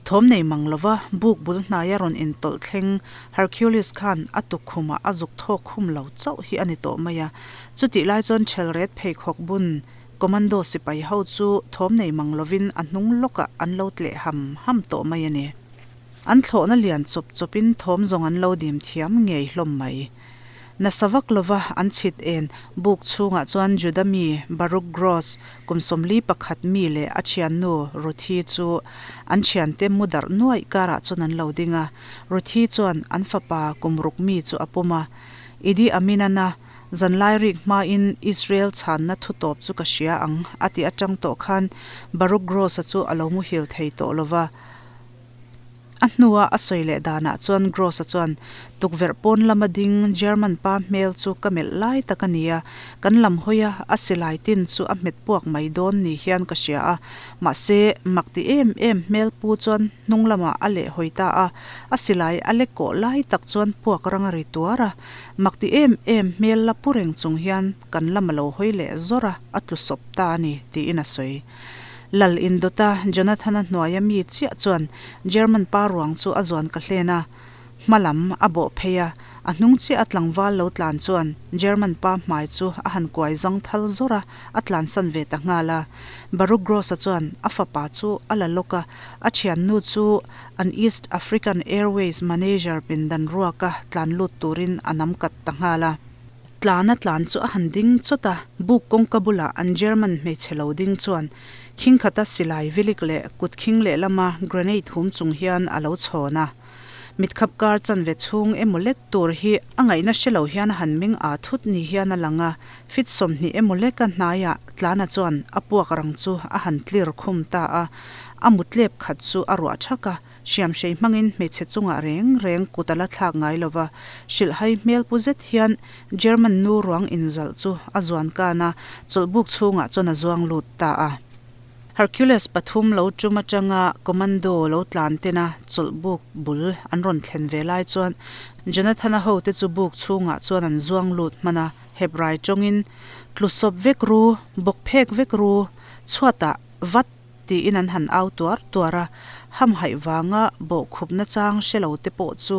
Thawm nei mang lova buk bul hnaia rawn intawlh thleng Hercules khan a tukkhumah a zuk thawk khum lo chauh hi a ni tawh mai a. Chutih lai chuan Ṭhelret pheikhawk bun Commando sipai ho chu thawm nei mang lovin a hnung lawkah an lo tleh ham ham tawh mai a ni. An thlawhna lian chawp chawpin thawm zawng an lo dim thiam ngei hlawm mai. Nasa vak lova an chhit en buk chhungah chuan Juda mi Baruch Gross kum 41 mi leh a thiannu Ruthi chu an thiante mu darh nuaih karah chuan an lo ding a. Ruthi chuan an fapa kum ruk mi chu a pawm a. Idi Amin-ana zanlai rik hmain Israel chhanna thu tawp chu ka hria ang a tih atang tawh khan Baruch Gross-a chu a lo muhil thei tawh lova. A hnua a sawi leh danah chuan Gross-a chuan, Tukverh pawn lama ding German pa hmel chu ka melh lai tak a ni a, kan lam hawi a, a silai tin chu a hmet puak mai dawn ni hian ka hria a. Mahse, mak ti em em hmel pu chuan hnung lamah a leh hawi ta a, a silai a lek kawh lai tak chuan puak rang a ri tuar a. Mak ti em em hmel la pu reng chung hian kan lam a lo hawi leh zawr a, a tlu sawp ta a ni, tiin a sawi. Lal indawta Jonathana hnuaia mi chiah chuan German pa ruang chu a zuan ka hlen a, hma lam a bawh phei a, a hnung chiah a tlangval lo tlan chuan German pa hmai chu a han kuai zang thal zawr a, a tlansan ve ta nghal a. Baruch Gross-a chuan a fapa chu a la lawk a, a thiannu chu an East African Airways manager pindan ruaka tlan lut turin a nam kat ta nghal a. Tlana tlan chu a han ding chawt a, buk kawngka bulah an German hmeichhe lo ding chuan khingkhata silai vilik leh kut khing lehlama grenade hum chung hian a lo chhawn a. Mitkhap kar chanve chhung emaw lek tur hi a ngaihna hre lo hian a han meng aa thut ni hian a lang a, fit 20 emaw leka hnaiah Tlana chuan a puak rang chu a han tlir khum ta a, a mutlep khat chu a ruah thak a. Hriamhrei hmangin hmeichhe chungah reng reng kut a la thlak ngai lo va, hrilhhai hmel pu zet hian German nu ruang inzalh chu a zuan kan a, chawlhbuk chhungah chuan a zuang lut ta a. Hercules pathum lo tum atanga commando lo tlan tena chawlhbuk bul an rawn thlen ve lai chuan Jonathana hote chu buk chhungah chuan an zuang lut hman a, Hebrai tawngin, Tlusawp vek ru, bawk phek vek ru, chhuatah vat Tiin an han au tuar tuar a, hamhaih vanga bawhkhupna chang hre lo te pawh chu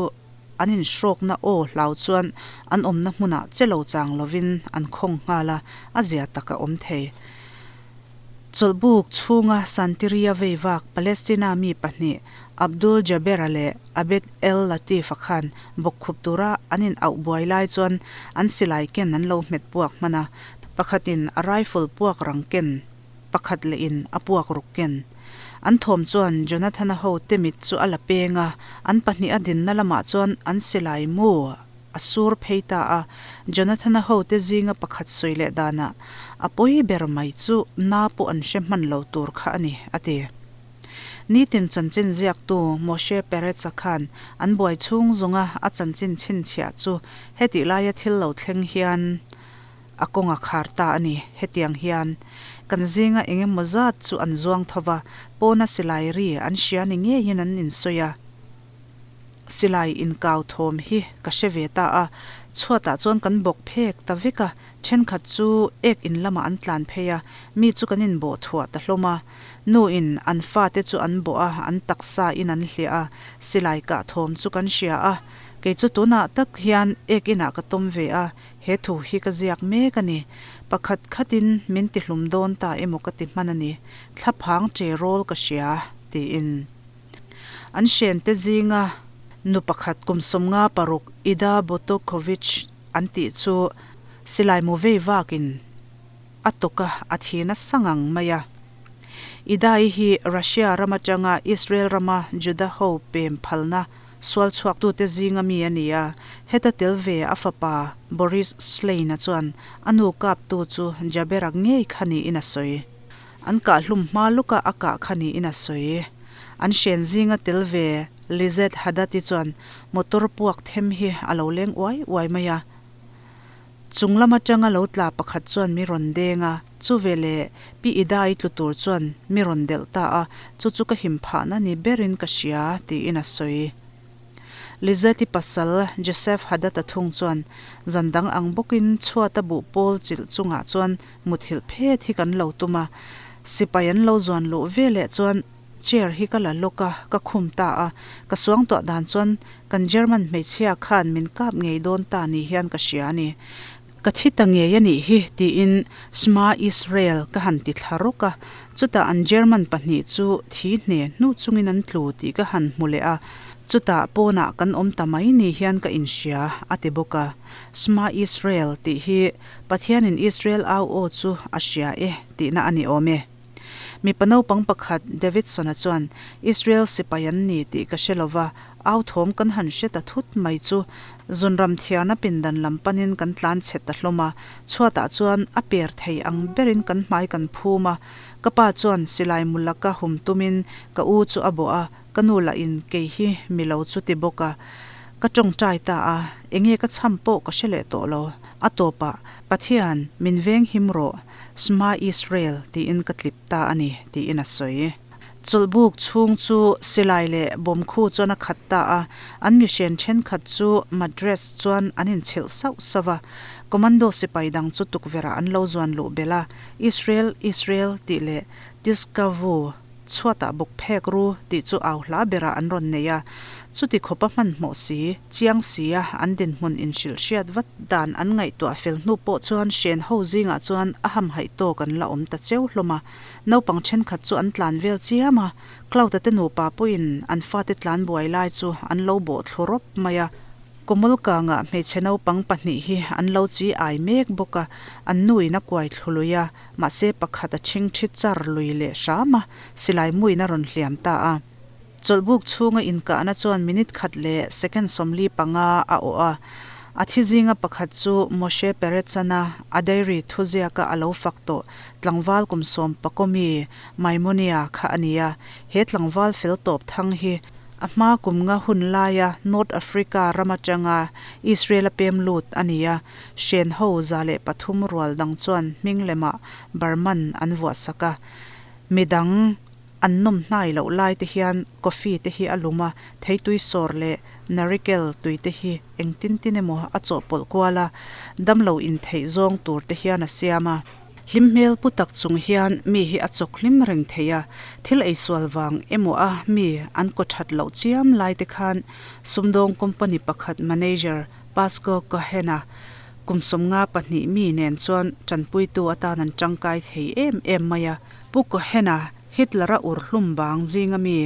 an inhrawkna aw hlau chuan an awmna hmunah che lo chang lovin an khawng nghal a, a zia tak a awm thei. Chawlhbuk chhunga Santiria vei vak Palestina mi pahnih Abdul Jaber-a leh Abed El Latif-a khan bawkkhup tura an in auh buai lai chuan an silai ken an lo hmet puak hman a, pakhatin a rifle puak rang ken pakhat leh in a puak ruk ken. An thawm chuan Jonathana ho te mit chu a la peng a, an pahnih a dinna lamah chuan an silai mu a sur phei ta a. Jonathana ho te zinga pakhat sawi leh danah, A pawi ber mai chu na pawh an hre hman lo tur kha a ni, a ti. Nitin chanchin ziaktu Moshe Peretz-a khan an buai chhung zawnga a chanchin chhinchhiah chu hetih laia thil lo thleng hian A kawng a khar ta a ni. Hetiang hian kan zinga eng emaw zat chu an zuang tho va, pawna silai ri an hria ni ngeiin an insawi a. Silai inkau thawm hi ka hre ve ta a, chhuatah chuan kan bawk phek ta vek a, thenkhat chu ek in lamah an tlan phei a, mi chu kan inbawh thuah ta hlawm a. Nu in an fate chu an bawh a, an taksa in an hliah a, silai kah thawm chu kan hria a. Kei chu tunah tak hian ek inah ka tawm ve a, He thu hi ka ziak mek a ni. Pakhat khatin min tihlum dawn ta emaw ka ti hman a ni. Thlaphang che rawl ka hria, tiin. An hrente zinga nu pakhat kum 56 Ida Botokovich an tih chu silai mu vei vakin a tawk a, a thi nasa ngang mai a. Ida-i hi Russia ram atanga Israel rama Juda ho pem phalna Sual chhuaktute zinga mi a ni a, heta tel ve a fapa Boris Schlein-a chuan a nu kaptu chu Jaber-a ngei kha niin a sawi. An kah hlum hma luka a kah kha niin a sawi. An hren zinga tel ve Lizette Haddad-i chuan motor puak them hi a lo leng uai uai mai a. Chung lam atanga lo tla pakhat chuan mi rawn deng a, chu veleh Pi Ida-i tlu tur chuan mi rawn delh ta a, chu chu ka him phahna ni berin ka hria, tiin a sawi. Lizette-i pasal Joseph Haddad-a thung chuan zan dang ang bawkin chhuata buh pawl chilh chungah chuan muthilh phet hi kan lo tum a, sipai an lo zuan luh veleh chuan Chair hi ka la lawk a, ka khum ta a. Ka suangtuah dan chuan kan German hmeichhia khan min kap ngei dawn ta ni hian ka hria a ni. Ka thi ta ngei a nih hi tiin Shma Israel ka han ti thla rawk a. Chutah an German pahnih chu thi hne hnu chungin an tlu tih ka han hmu leh a. Chutah pawnah kan awm ta mai ni hian ka inhria, a ti bawk a. Shma Israel tih hi Pathianin Israel au aw chu a hria e tihna a ni awm e. Mipa naupang pakhat Davidson-a chuan, Israel sipai an ni tih ka hre lo va, au thawm kan han hre ta thut mai chu zunram thiarna pindan lam panin kan tlan chhe ta hlawm a, chhuatah chuan a per thei ang berin kan hmai kan phum a, ka pa chuan silai mu laka hum tumin ka u chu a bawh a, Ka nu lah in kei hi mi lo chu ti bawk a, ka tawngtai ta a, enge ka chham pawh ka hre leh tawh lo. A tawpah, Pathian, min veng him rawh, Shma Israel tiin ka tlip ta a ni, tiin a sawi. Chawlhbuk chhung chu silai leh bawmkhu chuan a khat ta a, an mihren thenkhat chu mattress chuan an inchhilh sauh sauh a. Commando sipai dang chu tukverhah an lo zuan luh belh a, Israel, Israel tih leh Tiskavu, Chhuatah bawk phek ru tih chu au hla berah an rawn nei a, chuti khawpa hmanhmawh si, chiang sia an dinhmun inhrilh hriat vat dan an ngaihtuah fel hnu pawh chuan hren ho zingah chuan a hamhaih tawk an la awm ta cheu hlawm a. Naupang thenkhat chu an tlan vel chiam a, Cloud-a te nupa pawhin an fate tlan buai lai chu an lo bawh thlu rawp mai a. Kawmul kangah hmeichhe naupang pahnih hi an lo chi ai mek bawk a, an nuin a kuai thlu lui a, Mahse pakhat a ṭhing ṭhi char lui leh hram a, silai muin a rawn hliam ta a. Chawlhbuk chhunga inkahna chuan minute khat leh second 45 a awh a. A thi zinga pakhat chu Moshe Peretz-ana a diary thuziaka a lo fak tawh tlangval kum sawm pakawmi Maimonia kha a ni a. He tlangval fel tawp thang hi A hma kum nga hun laia North Africa ram atanga Israel-a pem lut a ni a, hren ho 103 rual dang chuan hming lemah Barman an vuahsak a. Mi dang an nawm hnai loh lai te hian coffee te hi a lum a, theitui sawr leh narikel tui te hi engtin tin emaw a chawhpawlh kual a, damlo intheih zawng tur te hian a siam a. Hlim hmel pu tak chung hian mi hi a chawk hlim reng thei a, thil eisual vang emaw a mi an kaw that loh chiam lai te khan sumdawng company pakhat manager Pasco Cohen-a kum 52 mi nen chuan tanpuitu atan an tangkai thei em em mai a. Pu Cohen-a Hitler-a ur hlum bang zinga mi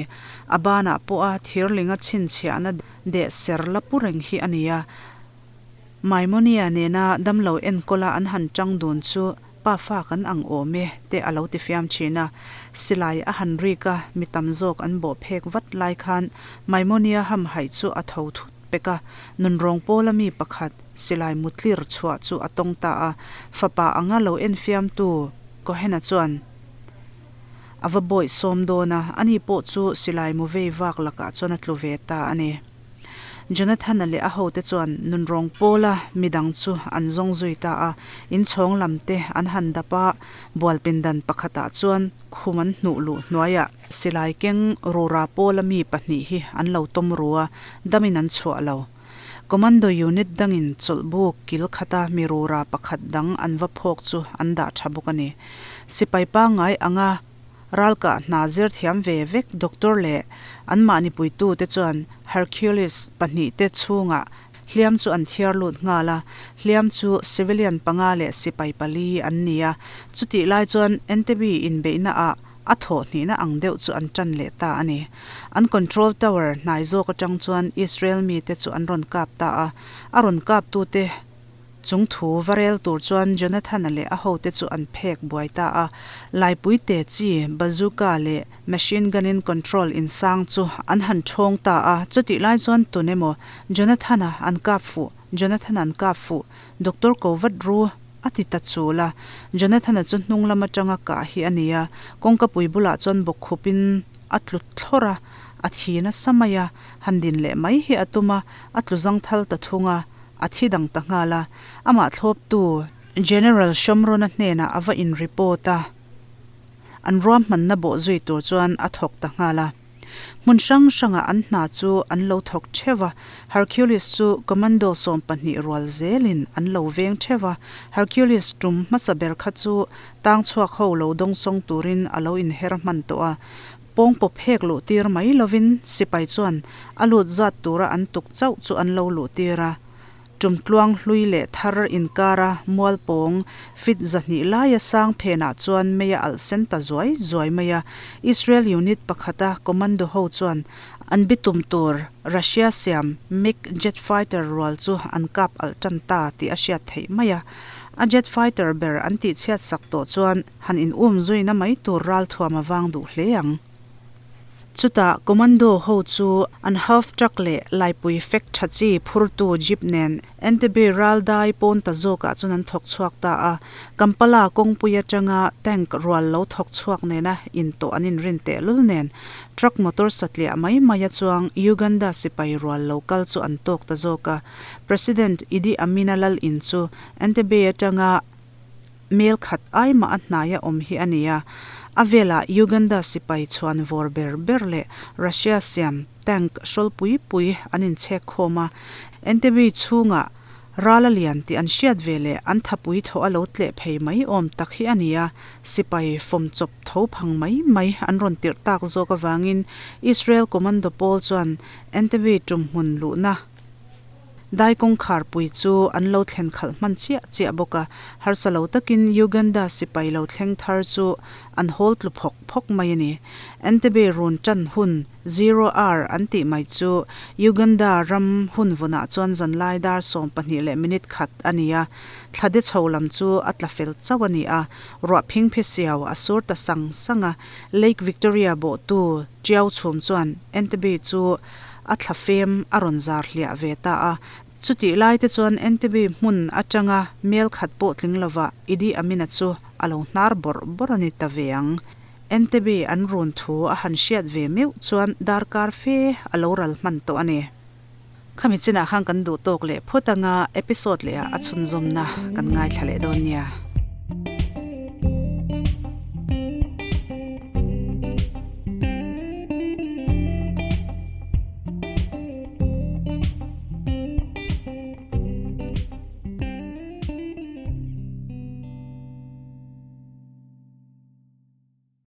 a banah pawha thirlinga chhinchhiahna deh ser la pu reng hi a ni a. Maimonia nena damlo enkawla an han tang dun chu pa fa kan ang awm e te a lo ti fiam thin a. Silai a han rik a, mi tam zawk an bawh phek vat lai khan Maimonia hamhaih chu a tho thut pek a, nunrawng pawla mi pakhat silai mutlir chhuah chu a tawng ta a. Fapa anga lo enfiamtu Cohen-a chuan a va bawih sawm dawn a, ani pawh chu silai mu vei vak lakah chuan a tlu ve ta a ni. Jonathana leh a hote chuan nunrawng pawla midang chu an zawng zui ta a, inchhawng lam te an han dap a, bual pindan pakhatah chuan khum an hnuh luh hnuaiah silai keng rura pawla mi pahnih hi an lo tawm ru a, damin an chhuah lo. Commando unit dangin chawlhbuk kil khata mi rura pakhat dang an va phawk chu an dah tha bawk a ni. Sipai pangngai anga Ralkah hna zir thiam ve vek doctor leh anmahni puitute chuan Hercules pahnihte chhungah hliam chu an thiar lut nghal a, hliam chu civilian panga leh sipai pali an ni a, chutih lai chuan Entebbe inbeihna ah a thawh hnihna ang deuh chu an tan leh ta a ni. An control tower hnai zawk atang chuan Israel mite chu an rawn kap ta a, a rawn kaptute Chung thu va rel tur chuan Jonathana leh a hote chu an phek buai ta a. Laipui te chi, bazooka leh machine gun-in control insang chu an han ṭhawng ta a. Chutih lai chuan tun emaw, Jonathana an kap fuh, Jonathana an kap fuh, Doctor ko vat ru, a ti ta chul a. Jonathana chu hnung lam aṭanga kah hi a ni a, kawngkapui bulah chuan bawkkhupin a tlu thlawrh a, a thi nasa mai a, han din leh mai hi a tum a, a tlu zangthal ta thung a. A thi dang ta nghal a, amah thlawptu General Shomrona hnenah a va in report a, an ruahmanna bawh zui tur chuan a thawk ta nghal a. Hmun hrang hrangah an hna chu an lo thawk theuh a, Hercules chu Commando 12 rual zelin an lo veng theuh a, Hercules tum hmasa ber kha chu tang chhuak ho lo dawngsawng turin a lo inher hman tawh a, Pawngpaw phek luh tir mai lovin sipai chuan a lut zat tura an tuk chauh chu an lo luh tir a. Tumtluang hlui leh thar inkara mualpawng fit 200 laia sang phenah chuan mei a alh sen ta zuai zuai mai a. Israel unit pakhata commando ho chuan An bitum tur Russia siam MiG jet fighter rual chu an kap alh tan ta tih a hriat theih mai a. A jet fighter ber an tihchhiat sak tawh chuan han in um zuina mai tur ralthuam a vang duh hle ang. Chutah commando ho chu an half truck leh laipui fek tha chi phurtu jeep nen Entebbe ral dai pawn ta zawkah chuan an thawk chhuak ta a. Kampala kawngpui atanga tank rual lo thawk chhuak nena intawh an inrin tehlul nen truck motor satliah mai mai a chuang Uganda sipai rual lo kal chu an tawk ta zawk a. President Idi Amin-a lal in chu Entebbe atanga Mel khat ai mah a hnaia awm hi a ni a, a velah Uganda sipai chhuan vawr ber ber leh Russia siam tank hrawl pui pui an inchhek khawm a, Entebbe chhungah ral a lian tih an hriat ve leh an thapui thaw a lo tleh phei mai awm tak hi a ni a, sipai fawm chawp tho phang mai mai an rawn tirh tak zawk avangin Israel commando pawl chuan Entebbe tumhmun luhna Dai kawngkhar pui chu an lo thlen khalh hman chiah chiah bawk a, harsa lo takin Uganda sipai lo thleng thar chu an hawl tlu phawk phawk mai a ni. Entebbe run tan hun, zero hour, an tih mai chu Uganda ram hun vawnah chuan zanlai dar 12 leh minute khat a ni a, thla de chho lam chu a tla fel chauh a ni a, ruah phingphe siau a sur ta sang sang a, Lake Victoria bawhtu Tiau chhum chuan Entebbe chu a thla fem a rawn zar hliah ve ta a. Chutih lai te chuan Entebbe hmun atanga mel khat pawh tling lova Idi Amina chu a lo hnar bawrh bawrh a ni ta ve ang. Entebbe an run thu a han hriat ve meuh chuan darkar fe a lo ral hman tawh a ni. Khami chinah khan kan duh tawk leh phawt anga episode leh ah a chhunzawmna kan ngaithla leh dawn nia.